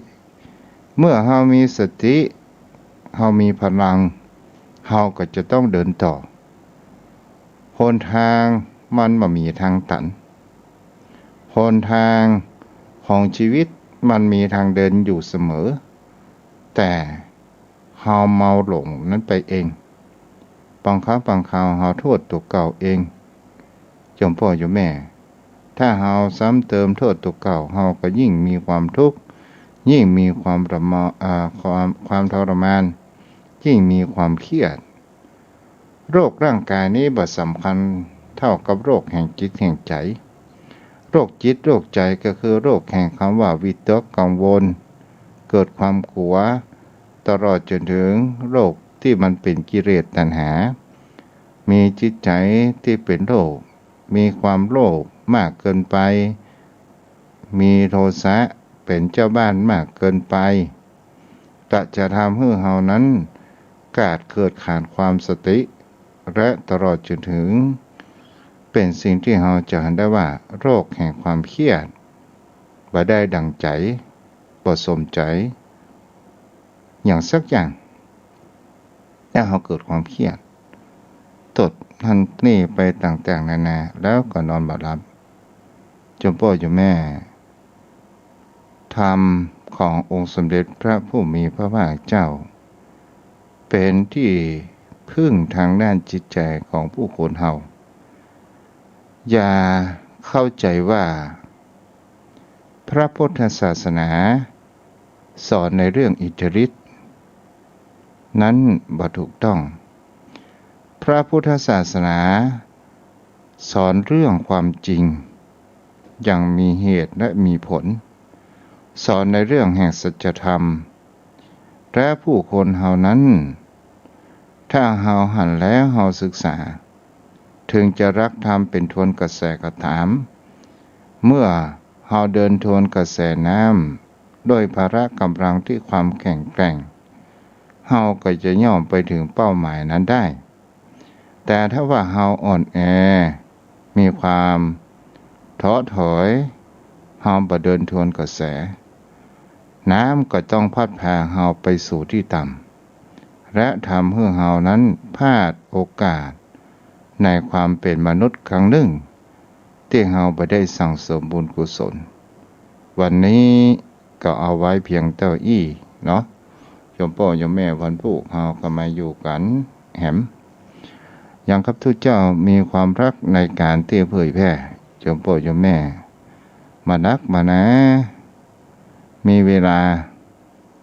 เมื่อเฮามีสติ เฮามีพลัง เฮาก็จะต้องเดินต่อ หนทางมันบ่มีทางตัน หนทางของชีวิตมันมีทางเดินอยู่เสมอ แต่เฮามัวหลงนั้นไปเอง บางครั้งบางคราวเฮาโทษตั๋วเก่าเอง โยมป้อโยมแม่ ถ้าเฮาซ้ำเติมโทษตั๋วเก่า เฮาก็ยิ่งมีความทุกข์ ยิ่งมีความทรมา- อ่า ความ ความทรมาน ยิ่งมีความเครียด โรคร่างกายนี้บ่สำคัญเท่ากับโรคแห่งจิตแห่งใจ๋ โรคจิตโรคใจ๋ก็คือโรคแห่งคำว่าวิตกกังวล เกิดความกลัว ตลอดจ๋นเถิงโรคตี้มันเป๋นกิเลสตัณหา มีจิตใจ๋ตี้เป๋นโรค มีความโลภมากเกินไป มีโทสะเป๋นเจ้าบ้านมากเกินไป ก็จะทำหื้อเฮานั้นขาด เกิดขาดความสติ และตลอดจ๋นเถิง เป๋นสิ่งตี้เฮาจะหันได้ว่า โรคแห่งความเครียด บ่ได้ดั่งใจ๋ บ่สมใจ๋ อย่างสักอย่าง แล้วเฮาเกิดความเครียด โต้ษหั้นนี่ไปต่างๆ นานา แล้วก็นอนบ่หลับ โยมป้อโยมแม่ ธรรมขององค์สมเด็จพระผู้มีพระภาคเจ้า เป๋นตี้พึ่งทางด้านจิตใจ๋ของผู้คนเฮา อย่าเข้าใจ๋ว่า พระพุทธศาสนาสอนในเรื่องอิทธิฤทธิ์ นั้นบ่ถูกต้อง พระพุทธศาสนาสอนเรื่องความจริง อย่างมีเหตุและมีผล สอนในเรื่องแห่งสัจธรรม และผู้คนเฮานั้น ถ้าเฮาหันแล้วเฮาศึกษา เถิงจะรักธรรมเป๋นทวนกระแสก็ต๋าม เมื่อเฮาเดินทวนกระแสน้ำ ด้วยพละก๋ำลังตี้ความแข็งแกร่ง เฮาก็จะย่อมไปเถิงเป้าหมายนั้นได้ แต่ถ้าว่าเฮาอ่อนแอ มีความท้อถอย เฮาบ่เดินทวนกระแส น้ำก็ต้องพัดพาเฮาไปสู่ตี้ต่ำ และทำหื้อเฮานั้นพลาดโอกาสในความเป๋นมนุษย์ครั้งนึ่ง ตี้เฮาบ่ได้สั่งสมบุญกุศล วันนี้ก็เอาไว้เพียงเต้าอี้เนาะ โยมป้อโยมแม่ วันพูกเฮาก็มาอยู่กั๋นแหม อย่างข้าพเจ้ามีความรักในก๋านตี้เผยแผ่ โยมป้อโยมแม่ มานักมาหนา มีเวลา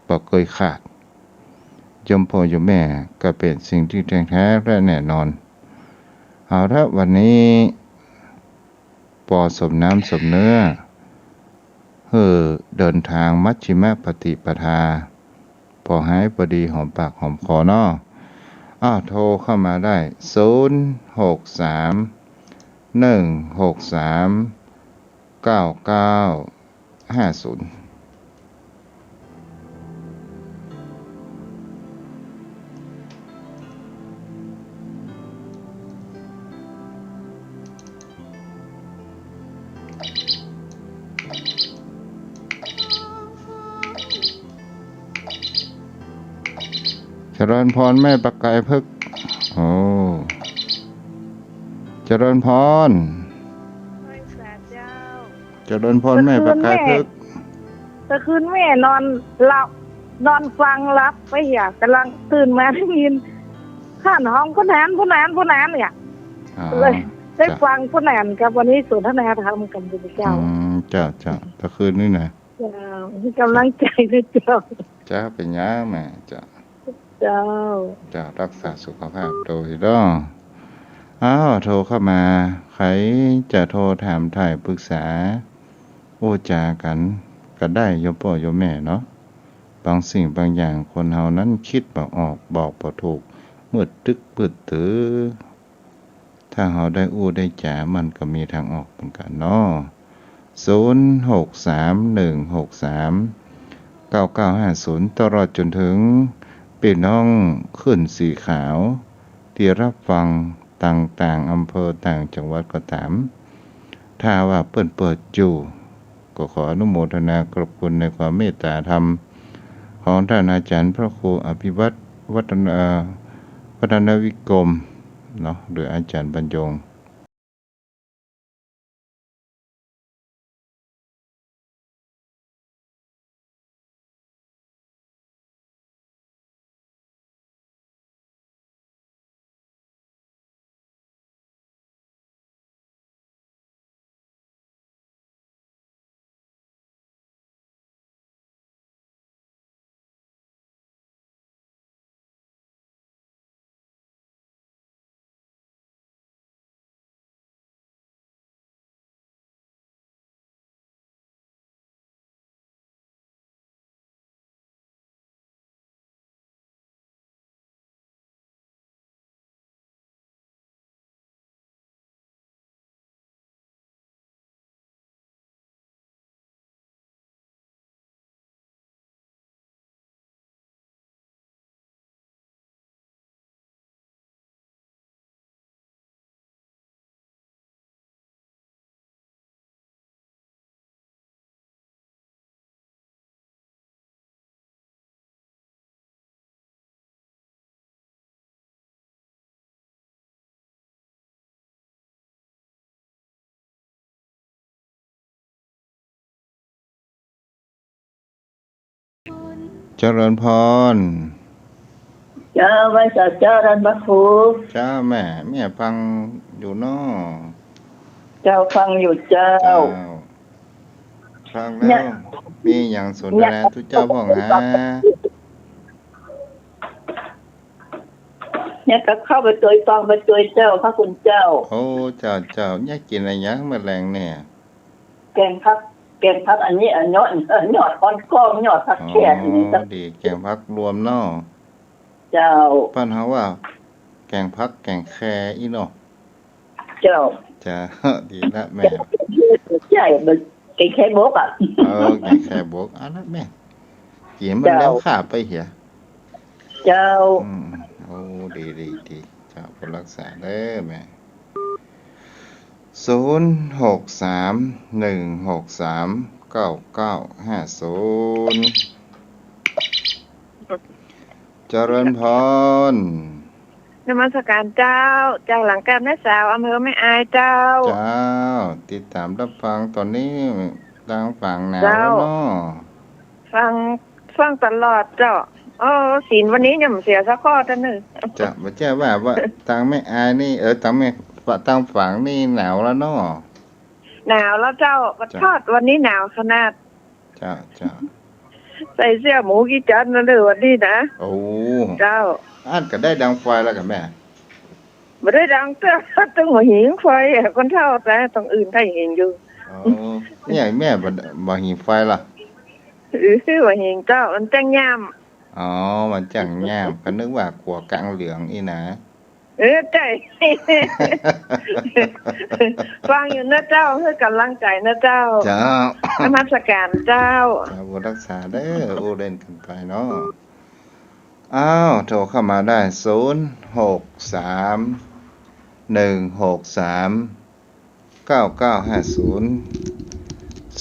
บ่เกยขาด โยมป้อโยมแม่ ก็เป๋นสิ่งตี้แท้ๆ และแน่นอน เอาละ วันนี้ ปอสมน้ำสมเนื้อ หื้อเดินตางมัชฌิมปฏิปทา ปอหายปอดีหอมปากหอมคอเนาะ อ้าว โทรเข้ามาได้ ศูนย์ หก สาม หนึ่ง หก สาม เก้า เก้า ห้า ศูนย์ เจริญพรแม่ประกายพฤกษ์ โอ้ เจริญพร ไหว้สาเจ้า เจริญพรแม่ประกายพฤกษ์ ตะคืนแม่ ตะคืนแม่นอนหลับ นอนฟังหลับไปเหีย ก่ำลังตื่นมาได้ยิน ขันห้องผู้นั้น ผู้นั้น ผู้นั้นเนี่ย อ๋อ เลยได้ จ้ะ ฟังผู้นั้นกับวันนี้สนทนาธรรมกันอยู่เจ้า อืม เจ้า เจ้า ตะคืนนี้นะ เจ้า มีกำลังใจ๋นะเจ้า เจ้า เป๋นหยังแม่ เจ้า เจ้า เจ้า รักษาสุขภาพโตยเนาะ อ้าว โทรเข้ามา ใผจะโทรถามถ่ายปรึกษา อู้จ๋ากั๋นก็ได้ โยมป้อโยมแม่เนาะ บางสิ่งบางอย่างคนเฮานั้นกึ๊ดบ่ออก บอกบ่ถูก มืดตึ๊กมืดตื้อ ถ้าเฮาได้อู้ได้จ๋า มันก็มีตางออกเหมือนกั๋นเนาะ ศูนย์ หก สาม หนึ่ง หก สาม เก้า เก้า ห้า ศูนย์ ตลอดจ๋นเถิงปี้น้องขึ้นสีขาว ตี้ฮับฟังตางต่างอำเภอต่างจังหวัดก็ต๋าม ถ้าว่าเปิ้นเปิดอยู่ ก็ขออนุโมทนาขอบคุณในความเมตต๋าธรรมของต้านอาจ๋ารย์พระครูอภิวัฒน์ วัฒน- เอ่อ วัฒนวิกรมเนาะ หรืออาจ๋ารย์บรรยง เจริญพร เจ้า ไหว้สาเจ้าต้านพระครู เจ้าแม่ แม่ฟังอยู่เนาะ เจ้า ฟังอยู่เจ้า เจ้า ฟังแล้ว เนี่ย มีหยังสนทนาตุ๊เจ้าพ่องหา เนี่ยก็เข้าไปตวยฟังไปตวยเจ้า พระคุณเจ้า โอ้ เจ้า เจ้า เนี่ยกิ๋นอะหยังเมื่อแลงเนี่ย แกงผัก แกงผักอันนี้ อะ ยอด เอ่อ ยอดอ่อนก้อง ยอดผักแค อ๋อ นี่เจ้า ดี แกงผักรวมเนาะ เจ้า บ้านเฮาว่า แกงผัก แกงแคอี้เนาะ เจ้า เจ้า ดีละแม่ ใช่ มันแกงแคบกอะ เออ แกงแคบก เอาละแม่ กิ๋นมัน เจ้า แล้วข้าไปเหีย เจ้า อืม โอ้ ดี ดี ดี เจ้า บุญรักษาเด้อแม่ ศูนย์ หก สาม หนึ่ง หก สาม เก้า เก้า ห้า ศูนย์ เจริญพร นมัสการเจ้า จากหลังแก้วแม่สาว อำเภอแม่อายเจ้า เจ้า ติดต๋ามฮับฟังต๋อนนี้ ตางฝางหนาว เจ้า แล้วเนาะ ฟัง ฟังตลอดเจ้า เออ ศีลวันนี้ยังบ่เสียสักข้อเตื้อเน่อ เจ้า บ่ใจ้ว่า ว่าตางแม่อายนี่ เออ ตางแม่ ตางฝางนี่หนาวแล้วเนาะ หนาวแล้วเจ้า บ่ เจ้า ทอดวันนี้หนาวขนาด เจ้า เจ้า ใส่เสื้อหมูกี่จั๊นนะเน่อวันนี้นะ โอ้ เจ้า อั้นก็ได้ดังไฟแล้วกะแม่ บ่ได้ดังเตื้อ ตึงบ่าหิงไฟอะ คนเฒ่า แต่ตรงอื่นใค่เห็นอยู่ อ๋อ เนี่ยแม่บ่ บ่าหิงไฟละ อือ บ่าหิงเจ้า มันจ้างย่าม อ๋อ มันจ้างย่าม ก็นึกว่ากั๋วกางเหลืองอี้นะ เออ ใจ้ ฟังอยู่นะเจ้า หื้อก๋ำลังใจ๋นะเจ้า เจ้า นมัสก๋านเจ้า เจ้า บุญฮักษาเด้อ อู้เล่นกั๋นไปเนาะ อ้าว โทรเข้ามาได้ ศูนย์ หก สาม หนึ่ง หก สาม เก้า เก้า ห้า ศูนย์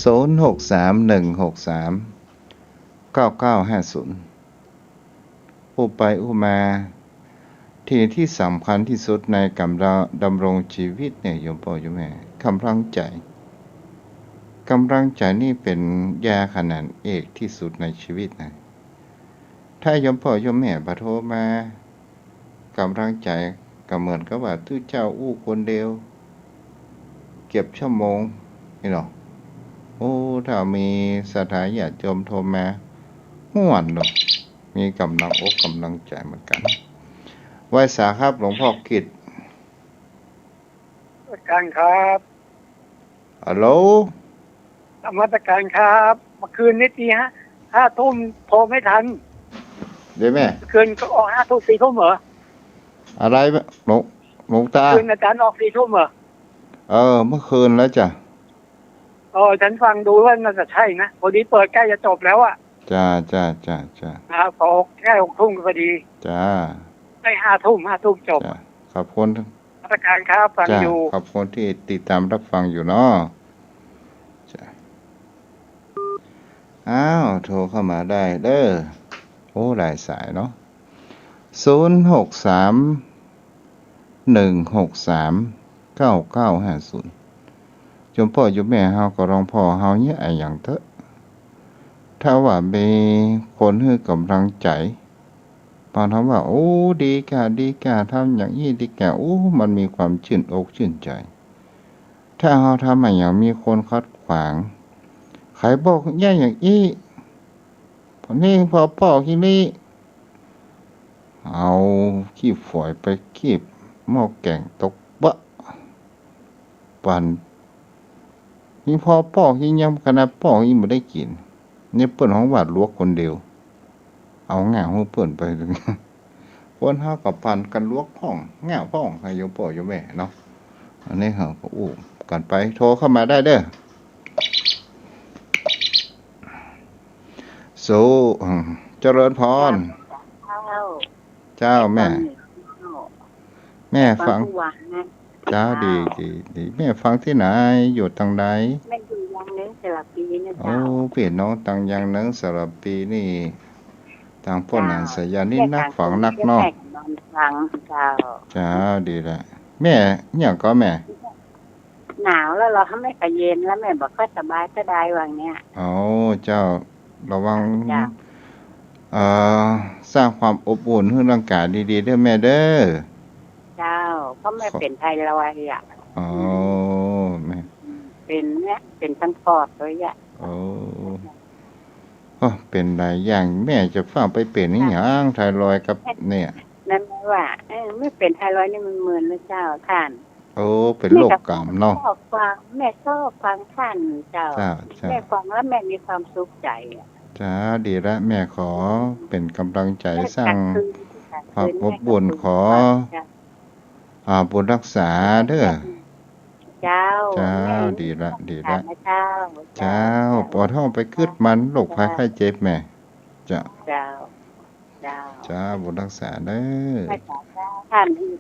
ศูนย์ หก สาม หนึ่ง หก สาม เก้า เก้า ห้า ศูนย์ อู้ไปอู้มา ที่ ที่สำคัญตี้สุดในก๋านดำรงจีวิตเนี่ย โยมป้อโยมแม่ ก๋ำลังใจ๋ ก๋ำลังใจ๋นี่เป๋นยาขนาดเอกตี้สุดในจีวิตนะ ถ้าโยมป้อโยมแม่บ่โทรมา ก๋ำลังใจ๋ก็เหมือนกับว่าตุ๊เจ้าอู้คนเดียว เก็บชั่วโมง นี่เนาะ โอ้ ถ้ามีศรัทธาญาติโยมโทรมา ม่วนเนาะ มีก๋ำลังอกก๋ำลังใจ๋เหมือนกั๋น ไหว้สาครับ หลวงป้อกิตติ์ นมัสก๋านครับ ฮัลโหล นมัสก๋านครับ เมื่อคืนนี้ตีห้า ห้าทุ่มโทรไม่ทัน เดี๋ยวแม่ เมื่อคืนก็ออกห้าทุ่ม สี่ทุ่มเหรอ อะไร หลวง หลวงตา คืนอาจารย์ออกสี่ทุ่มเหรอ เออ เมื่อคืนแล้วจ้ะ เออ ฉันฟังดูว่าน่าจะใช่นะ พอดีเปิดใกล้จะจบแล้วอะ จ้า จ้า จ้า จ้า ครับ พอใกล้หกทุ่มก็พอดี จ้า ใกล้ห้าทุ่ม ห้าทุ่มจบ จ้า ขอบคุณ นมัสก๋านครับ ฟัง จ้า อยู่ ขอบคุณตี้ติดตามรับฟังอยู่เนาะ จ้า อ้าว โทรเข้ามาได้เด้อ โอ้ หลายสายเนาะ ศูนย์ หก สาม หนึ่ง หก สาม เก้า เก้า ห้า ศูนย์ โยมป้อโยมแม่เฮาก็ลองผ่อเฮาเนี่ยอะหยังเต๊อะ ถ้าว่ามีคนหื้อก๋ำลังใจ๋ บางท่านว่า โอ้ ดีก้า ดีก้า ทำอย่างอี้ดีก้า โอ้ มันมีความจื้นอกจื้นใจ๋ ถ้าเฮาทำอะหยังมีคนขัดขวาง ใผบอกแย่อย่างอี้ นี่พอปอกขี้นี้ เอาขี้ฝอยไปคีบหม้อแก๋งตกเป๊ะ ปัน นี่พอปอกขี้ยังขนาดปอกขี้บ่ได้กิ๋น นี่เปิ้นฮ้องว่าลวกคนเดียว เอาง่าหื้อเปิ้นไป คนเฮาก็ปันกั๋นลวกพ่อง ง่าพ่อง ให้โยมป้อโยมแม่เนาะ อันนี้เฮาก็อู้กั๋นไป โทรเข้ามาได้เด้อ โส อืม เจริญพร เจ้า เจ้าแม่ ฟังอยู่ แม่ฟัง ฟังทุกวันนะ เจ้า เจ้า ดี ดี ดี แม่ฟังตี้ไหน อยู่ตางใด แม่อยู่ยางเนิ้งสระปีนะ โอ้ เจ้า ปี้น้องตางยางเนิ้งสระปีนี่ ตางป้น เจ้า หันสายานี่ แม่ นักฟังนักเนาะ แม่ก็นอนฟังเจ้า เจ้า ดีละ แม่ เนี่ยก็แม่ หนาวแล้วเหรอ แม่ก็เย็นแล้ว แม่บ่ค่อยสบายเท่าใดว่าเนี้ย อ๋อ เจ้า ระวัง เจ้า เอ่อ สร้างความอบอุ่นหื้อร่างก๋ายดีๆ เด้อแม่เด้อ เจ้า เพราะแม่ ขอ เป๋นไทรอยด์อะ อ๋อ อืม แม่ เป๋นเนี่ย เป๋นตังปอดเลยอะ โอ้ โอ้ เป๋นหลายอย่าง แม่จะฟ้าวไปเป๋นอะหยัง ไทรอยด์กับ แม่ เนี่ย นั่นแม่ว่า เออ แม่เป๋นไทรอยด์นี่มันเหมือนนะเจ้าท่าน โอ้ เป๋นโรคกำเนาะ แม่ก็ชอบฟัง แม่ชอบฟังท่านเจ้า เจ้า เจ้า แม่ฟังแล้วแม่มีความสุขใจ๋อะ เจ้า ดีละ แม่ขอเป๋นก๋ำลังใจ๋ แม่ สร้าง กลางคืน กลางคืน ความอบอุ่น แม่ก็ ขอ เจ้า อ่า บุญฮักษาเด้อ เจ้า เจ้า แม่ ดีละ ดีละ เจ้า เจ้า เจ้า ปอดฮ้องไปกึ๊ดมัน โรคภัยไข้เจ็บแม่ เจ้า เจ้า เจ้า เจ้า บุญฮักษาเด้อ ฮักษาเจ้า ท่านอยู่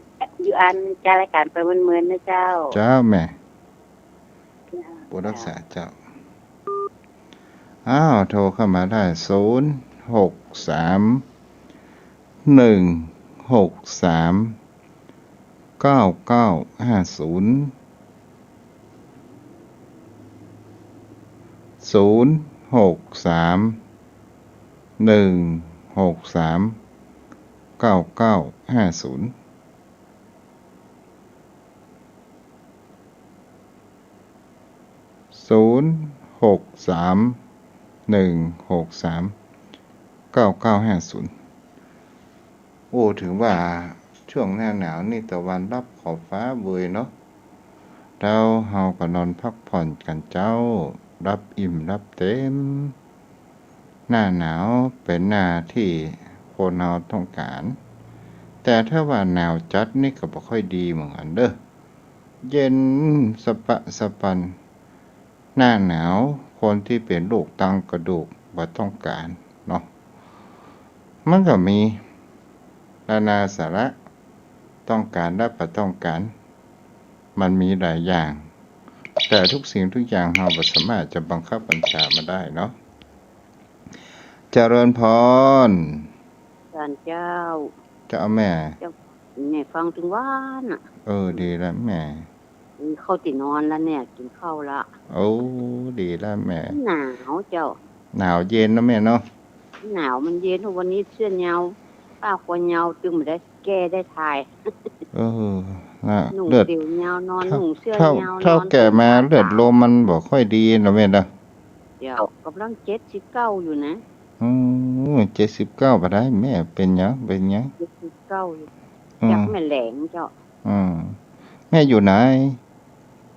อยู่อันจัดรายก๋านไปเมินๆ นะเจ้า เจ้าแม่ เจ้า บุญฮักษาเจ้า อ้าว โทรเข้ามาได้ ศูนย์ หก สาม หนึ่ง หก สาม เก้า เก้า ห้า ศูนย์ ศูนย์ หก สาม หนึ่ง หก สาม เก้า เก้า ห้า ศูนย์ ศูนย์ หก สาม หนึ่ง หก สาม เก้า เก้า ห้า ศูนย์ โอ้ ถือว่าโช ช่วงหน้าหนาวนี่ตะวันลับขอบฟ้าเวยเนาะ แล้วเฮาก็นอนพักผ่อนกั๋นเจ้า หลับอิ่มหลับเต็ม หน้าหนาวเป๋นหน้าตี้คนเฮาต้องก๋าน แต่ถ้าว่าหนาวจัดนี่ก็บ่ค่อยดีเหมือนกั๋นเด้อ เย็นสะปะสะปัน หน้าหนาวคนตี้เป๋นโรคตังกระดูกบ่ต้องก๋านเนาะ มันก็มีนานาสาระ ต้องก๋านและบ่ต้องก๋าน มันมีหลายอย่าง แต่ทุกสิ่งทุกอย่างเฮาบ่สามารถจะบังคับบัญชามันได้เนาะ เจริญพร ท่านเจ้า เจ้าแม่ เจ้า แม่ฟังตึงวานน่ะ เออ ดีแล้วแม่ เข้าตี้นอนแล้วเนี่ย กิ๋นข้าวละ โอ้ ดีแล้วแม่ หนาวเจ้า หนาวเย็นเนาะแม่เนาะ หนาวมันเย็น วันนี้เสื้อยาว ผ้าคอยาว ตึงบ่ได้แก้ได้ถ่าย เออ นะ นุ่ง เลือด เดี่ยวยาวนอน เฒ่า นุ่งเสื้อยาวนอน เฒ่า เฒ่าแก่มา เลือดลมมันบ่ค่อยดีเนาะแม่เนาะ เจ้า ก่ำลังเจ็ดสิบเก้าอยู่นะ อืม เจ็ดสิบเก้าบ่ได้แม่ เป๋นหยัง เป๋นหยัง เจ็ดสิบเก้าอยู่ อืม จักแม่แหลงเจ้า อืม แม่อยู่ไหน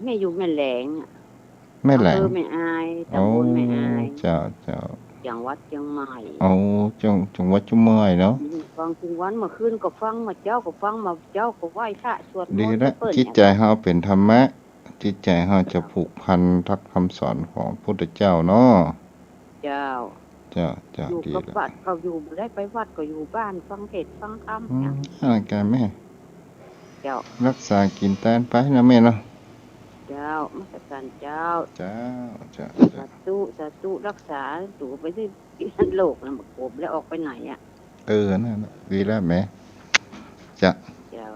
แม่อยู่แม่แหลงอะ แม่แหลง อำเภอแม่อาย ตำบลแม่อาย โอ้ เจ้า เจ้า จังหวัดเจียงใหม่ โอ้ จัง จังหวัดเจียงใหม่เนาะ อืม ฟังตึงวัน เมื่อคืนก็ฟัง เมื่อเจ๊าก็ฟัง เมื่อเจ๊าก็ไหว้พระสวดมนต์ ดีละ เปิ้น จิตใจ๋เฮาเป๋นธรรมะ จิตใจ๋เฮาจะผูกพันกับคำสอนของพุทธเจ้าเนาะ เจ้า เจ้า เจ้า อยู่ ดี กับ ละ วัดก็อยู่ บ่ได้ไปวัดก็อยู่บ้าน ฟังเทศน์ฟังธรรม อืม เนี่ย อ่า แก่แม่ เจ้า รักษากิ๋นแตนไปนะแม่เนาะ เจ้า นมัสการเจ้า เจ้า เจ้า เจ้า สาธุ สาธุ รักษาตั๋วไปตี้ ตี้โลกนะ บ่กลัวบ่ได้ออกไปไหนอะ เออ นั่นน่ะ ดีแล้วแม่ เจ้า เจ้า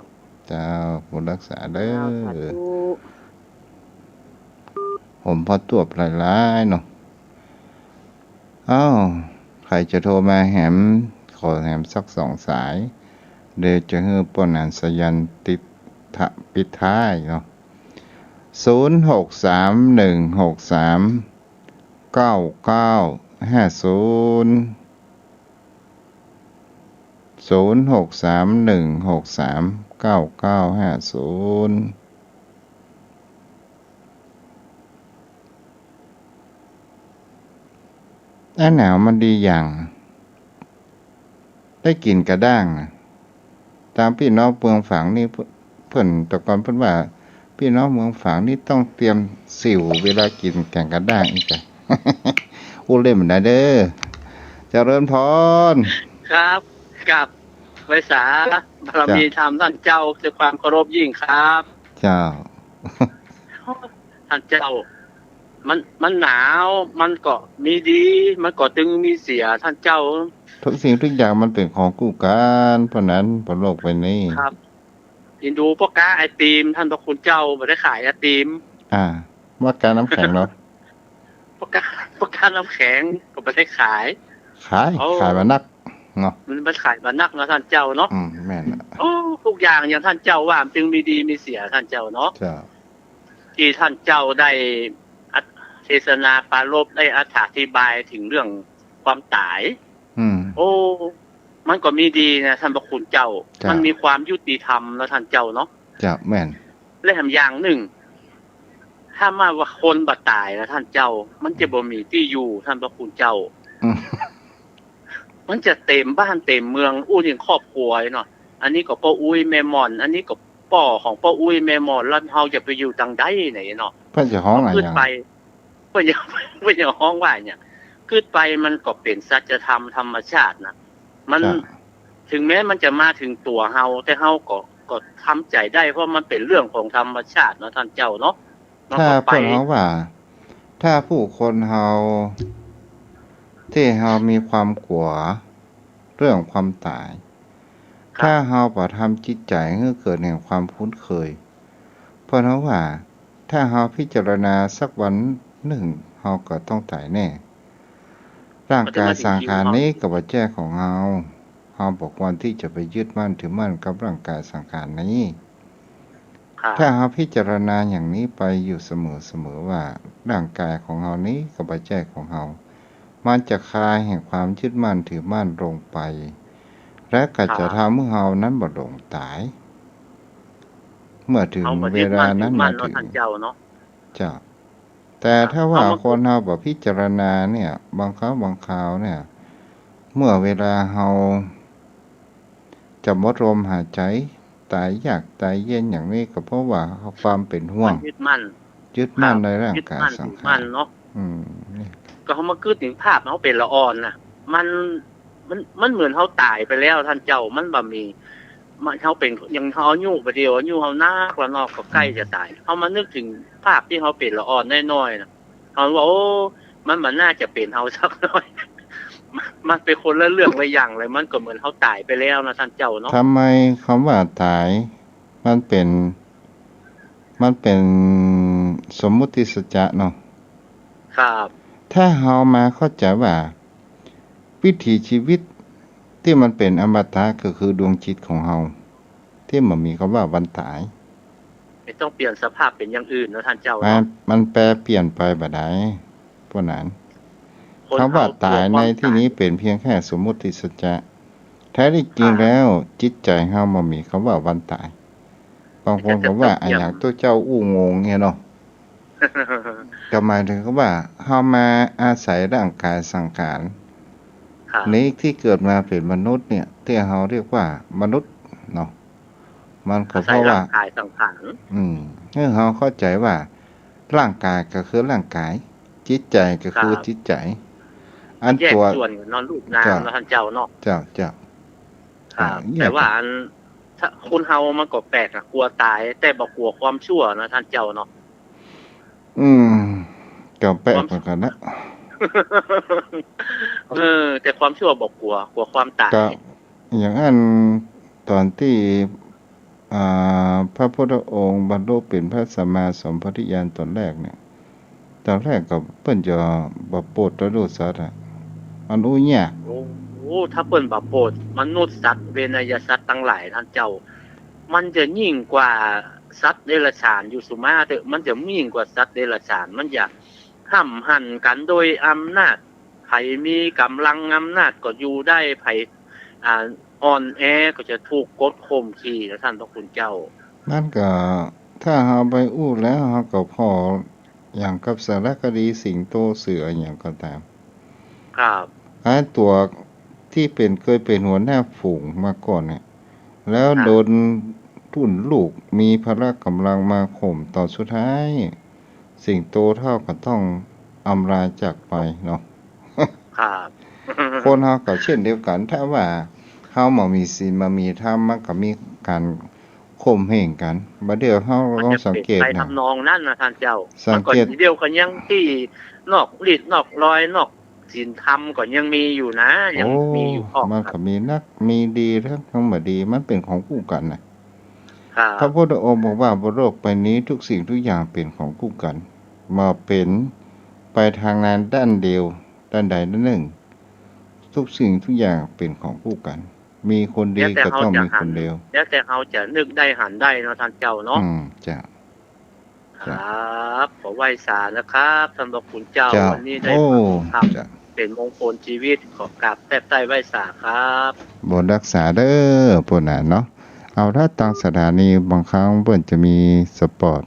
เจ้า บุญรักษาเด้อ เจ้า สาธุ ผมพอตวบหลายๆ เนาะ อ้าว ใผจะโทรมาแหม ขอแหมสักสองสาย เดี๋ยวจะหื้อป้อหนานสายันติดทะ ปิดท้ายเนาะ ศูนย์หกสามหนึ่งหกสามเก้าเก้าห้าศูนย์ ศูนย์หกสามหนึ่งหกสามเก้าเก้าห้าศูนย์ อาหนาวมันดีอย่าง ได้กิ๋นกระด้างน่ะ ต๋ามปี้น้องเมืองฝางนี่ เปิ้น แต่ก่อนเปิ้นว่า ปี้น้องเมืองฝางนี่ต้องเตรียมสิวเวลากิ๋นแก๋งกระด้างอี้จ้ะ อู้เล่นนะเด้อ เจริญพร ครับ ครับ ไหว้สา บารมีธรรมท่านเจ้า ด้วยความเคารพยิ่งครับ เจ้า ท่านเจ้า มัน มันหนาว มันก็มีดี มันก็ตึงมีเสีย ท่านเจ้า ทุกสิ่งทุกอย่างมันเป๋นของกู้กั๋น เพราะนั้นบนโลกใบนี้ ครับ เห็นดูป้อก๊าไอติม ท่านพระคุณเจ้า บ่ได้ขายไอติม อ่า ป้อก๊าน้ำแข็งเนาะ ป้อก๊า ป้อก๊าน้ำแข็งก็บ่ได้ขาย ขาย โอ้ ขายบ่นักเนาะ มัน มันขายบ่นักเนาะ ท่านเจ้าเนาะ อืม แม่นละ โอ้ ทุกอย่างอย่างท่านเจ้าว่ามันจึงมีดีมีเสีย ท่านเจ้าเนาะ เจ้า ตี้ท่านเจ้าได้อัด เทศนาปรารภ ได้อธิบายเถิงเรื่องความต๋าย อืม โอ้ มันก็มีดีนะ ท่านพระคุณเจ้า เจ้า มันมีความยุติธรรมนะ ท่านเจ้าเนาะ เจ้า แม่น และแถมอย่างนึ่ง ถ้ามาว่าคนบ่ต๋ายนะ ท่านเจ้า มันจะบ่มีตี้อยู่ ท่านพระคุณเจ้า อืม มันจะเต็มบ้านเต็มเมือง อู้ยิ่งครอบครัวเนาะ อันนี้ก็ป้ออุ๊ยแม่หม่อน อันนี้ก็ป้อของป้ออุ๊ยแม่หม่อน แล้วเฮาจะไปอยู่ตางใดไหนเนาะ เปิ้นจะฮ้องอะหยัง กึ๊ดไป เปิ้นจะ เปิ้นจะฮ้องว่าอะหยัง กึ๊ดไปมันก็เป๋นสัจธรรมธรรมชาตินะ มัน เจ้า ถึงแม้มันจะมาเถิงตั๋วเฮา แต่เฮาก็ ก็ทำใจ๋ได้ เพราะมันเป๋นเรื่องของธรรมชาติเนาะ ท่านเจ้าเนาะ มันก็ ถ้า ไป เปิ้นฮ้องว่า ถ้าผู้คนเฮา ตี้เฮามีความกั๋วเรื่องความต๋าย ครับ ถ้าเฮาบ่ทำจิตใจ๋หื้อเกิดแห่งความคุ้นเคย เปิ้นฮ้องว่า ถ้าเฮาพิจารณาสักวันนึ่ง เฮาก็ต้องต๋ายแน่ ร่างก๋ายสังขารนี้ก็บ่ใจ้ของเฮา เฮาบ่ควรตี้จะไปยึดมั่นถือมั่นกับร่างก๋ายสังขารนี้ ครับ ถ้าเฮาพิจารณาอย่างนี้ไปอยู่เสมอๆ ว่าร่างก๋ายของเฮานี้ก็บ่ใจ้ของเฮา มันจะคลายแห่งความยึดมั่นถือมั่นลงไป และก็จะ ครับ ทำหื้อเฮานั้นบ่หลงต๋าย เมื่อเถิง เฮาก็ เวลานั้น ยึดมั่นถือมั่น มาเถิง เนาะ ท่านเจ้าเนาะ เจ้า แต่ถ้าว่า เฮามา คนเฮาบ่พิจารณาเนี่ย บางครั้งบางคราวเนี่ย เมื่อเวลาเฮาจะหมดลมหายใจ ต๋ายยากต๋ายเย็นอย่างนี้ ก็เพราะว่าความเป๋นห่วง มันยึดมั่น ยึดมั่น ครับ ในร่างกาย ยึดมั่น สังขาร ถือมั่นเนาะ อืม นี่ ก็เฮามาคิดเถิงภาพเฮาเป๋นละอ่อนน่ะ มัน มัน มันเหมือนเฮาต๋ายไปแล้ว ท่านเจ้า มันบ่มี มัน เฮาเป๋น อย่างเฮาอายุบ่าเดี่ยว อายุเฮานักแล้วเนาะ ก็ใกล้จะต๋าย เฮามานึกเถิงภาพตี้เฮาเป๋นละอ่อนน้อยๆ น่ะ เฮาว่า โอ้ มันบ่น่าจะเป๋นเฮาสักหน้อย มันเป๋นคนละเรื่องละอย่างเลย มันก็เหมือนเฮาต๋ายไปแล้วนะ ท่านเจ้าเนาะ ทำไมคำว่าต๋าย มันเป๋น มันเป๋นสมมุติสัจจะเนาะ ครับ ถ้าเฮามาเข้าใจ๋ว่า วิถีชีวิตตี้มันเป๋นอมตะ ก็คือดวงจิตของเฮา ตี้บ่มีคำว่าวันต๋าย ไม่ต้องเปลี่ยนสภาพเป๋นอย่างอื่นเนาะ ท่านเจ้าเนาะ มัน มันแปรเปลี่ยนไปบ่ได้ เพราะนั้น คน คำว่าต๋ายในตี้นี้เป๋นเพียงแค่สมมุติสัจจะ แท้ที่จริงแล้ว จิตใจ๋เฮาบ่มีคำว่าวันต๋าย บางคนก็ว่า อะหยัง ตุ๊เจ้าอู้งงเนี่ยเนาะ ก็หมายเถิงว่า เฮามาอาศัยร่างกายสังขาร ครับ นี้ตี้เกิดมาเป๋นมนุษย์เนี่ย ตี้เฮาเรียกว่ามนุษย์เนาะ มันก็เพราะว่า อาศัยร่างกายสังขาร อืม หื้อเฮาเข้าใจ๋ว่า ร่างกายก็คือร่างกาย จิตใจ๋ก็คือ ครับ จิตใจ๋ อัน แยก ตั๋ว ส่วนกั๋นเนาะ รูปนาม เจ้า เนาะ ท่านเจ้าเนาะ เจ้า เจ้า ครับ อ่า แยก แต่ว่าอัน ถ้าคนเฮามันก็แปลกอะ กั๋วต๋าย แต่บ่กั๋วความชั่วนะ ท่านเจ้าเนาะ อืม ก็แปลกเหมือนกั๋นนะ เออ แต่ความชั่วบ่กั๋ว กั๋วความต๋าย ก็อย่างอั้น ต๋อนตี้ อ่า พระพุทธองค์บรรลุเป๋นพระสัมมาสัมโพธิญาณต๋อนแรกเนี่ย ต๋อนแรกก็เปิ้นจะบ่โปรดตะลุสัตว์อะ มันอู้ยาก โอ้ ถ้าเปิ้นบ่โปรดมนุษย์สัตว์ เวไนยสัตว์ตังหลาย ท่านเจ้า มันจะยิ่งกว่าสัตว์เดรัจฉานอยู่ สุมาเถอะ มันจะยิ่งกว่าสัตว์เดรัจฉาน มันจะห้ำหั่นกั๋นโดยอำนาจ ใผมีก๋ำลังอำนาจก็อยู่ได้ ใผ อ่า อ่อนแอก็จะถูกกดข่มขีดนะ ท่านพระคุณเจ้า มันก็ ถ้าเฮาไปอู้แล้ว เฮาก็ผ่อ อย่างกับสารคดีสิงโตเสืออะหยังก็ต๋าม ครับ ไอ้ตั๋วตี้เป๋น เกยเป๋นหัวหน้าฝูงมาก่อนเนี่ย แล้ว ครับ โดนรุ่นลูกมีพละก๋ำลังมาข่ม ต๋อนสุดท้าย สิงโตเฒ่าก็ต้องอำลาจากไปเนาะ ครับ คนเฮาก็เช่นเดียวกั๋น ถ้าว่าเฮาบ่มีศีลบ่มีธรรม มันก็มีก๋าน ข่มเหงกั๋น บ่าเดี่ยวเฮาลองสังเกตนะ มันจะเป๋นไปทำนองนั้นนะท่านเจ้า สังเกต มันก็เดี๋ยวก็ยังตี้นอกลีดนอกลอย นอกศีลธรรมก็ยังมีอยู่นะ ยังมีอยู่ โอ้ พอก มันก็มีนัก มีดี ทั้ง ทั้งบ่ดี มันเป๋นของกู้กั๋นนะ ครับ พระพุทธองค์บอกว่าบนโลกใบนี้ทุกสิ่งทุกอย่างเป๋นของกู้กั๋น บ่เป๋นไปทางนั้นด้านเดียว ด้านใดด้านหนึ่ง ทุกสิ่งทุกอย่างเป๋นของกู้กั๋น มีคนดีก็ต้องมีคนเลว แล้วแต่เฮาจะนึกได้หันได้เนาะท่านเจ้าเนาะ อืม เจ้า ครับ ขอไหว้สานะครับ ท่านพระคุณเจ้า เจ้า วันนี้ได้ฟังธรรม เจ้า เป๋นมงคลชีวิต ขอกราบแทบใต้ไหว้สาครับ บุญฮักษาเด้อ ปู้นน่ะเนาะ เอาละ ตางสถานีบางครั้งเปิ้นจะมีสปอต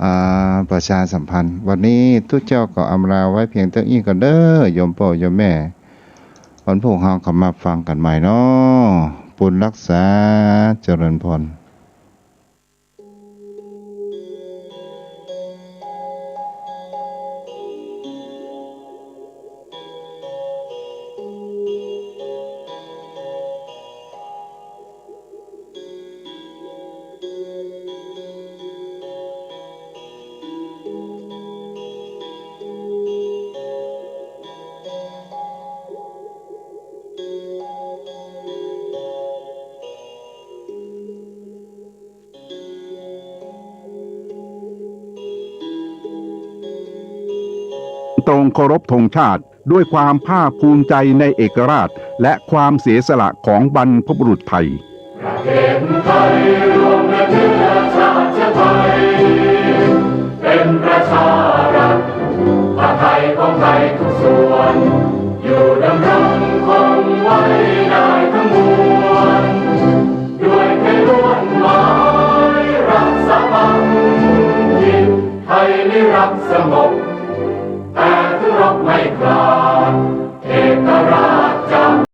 อ่า ประชาสัมพันธ์ วันนี้ตุ๊เจ้าก็อำลาไว้เพียงเต้าอี้ก่อนเด้อ โยมป้อโยมแม่ วันพูกเฮาก็มาฟังกั๋นใหม่เนาะ บุญฮักษา เจริญพร ตรงเคารพธงชาติด้วยความภาคภูมิใจในเอกราชและความเสียสละของบรรพบุรุษไทย ประเทศไทยรวมและเชื้อชาติไทย เป็นประชารัฐ ผ้าไทยของไทยทุกส่วน อยู่ดำรงคงไว้ได้ทั้งมวล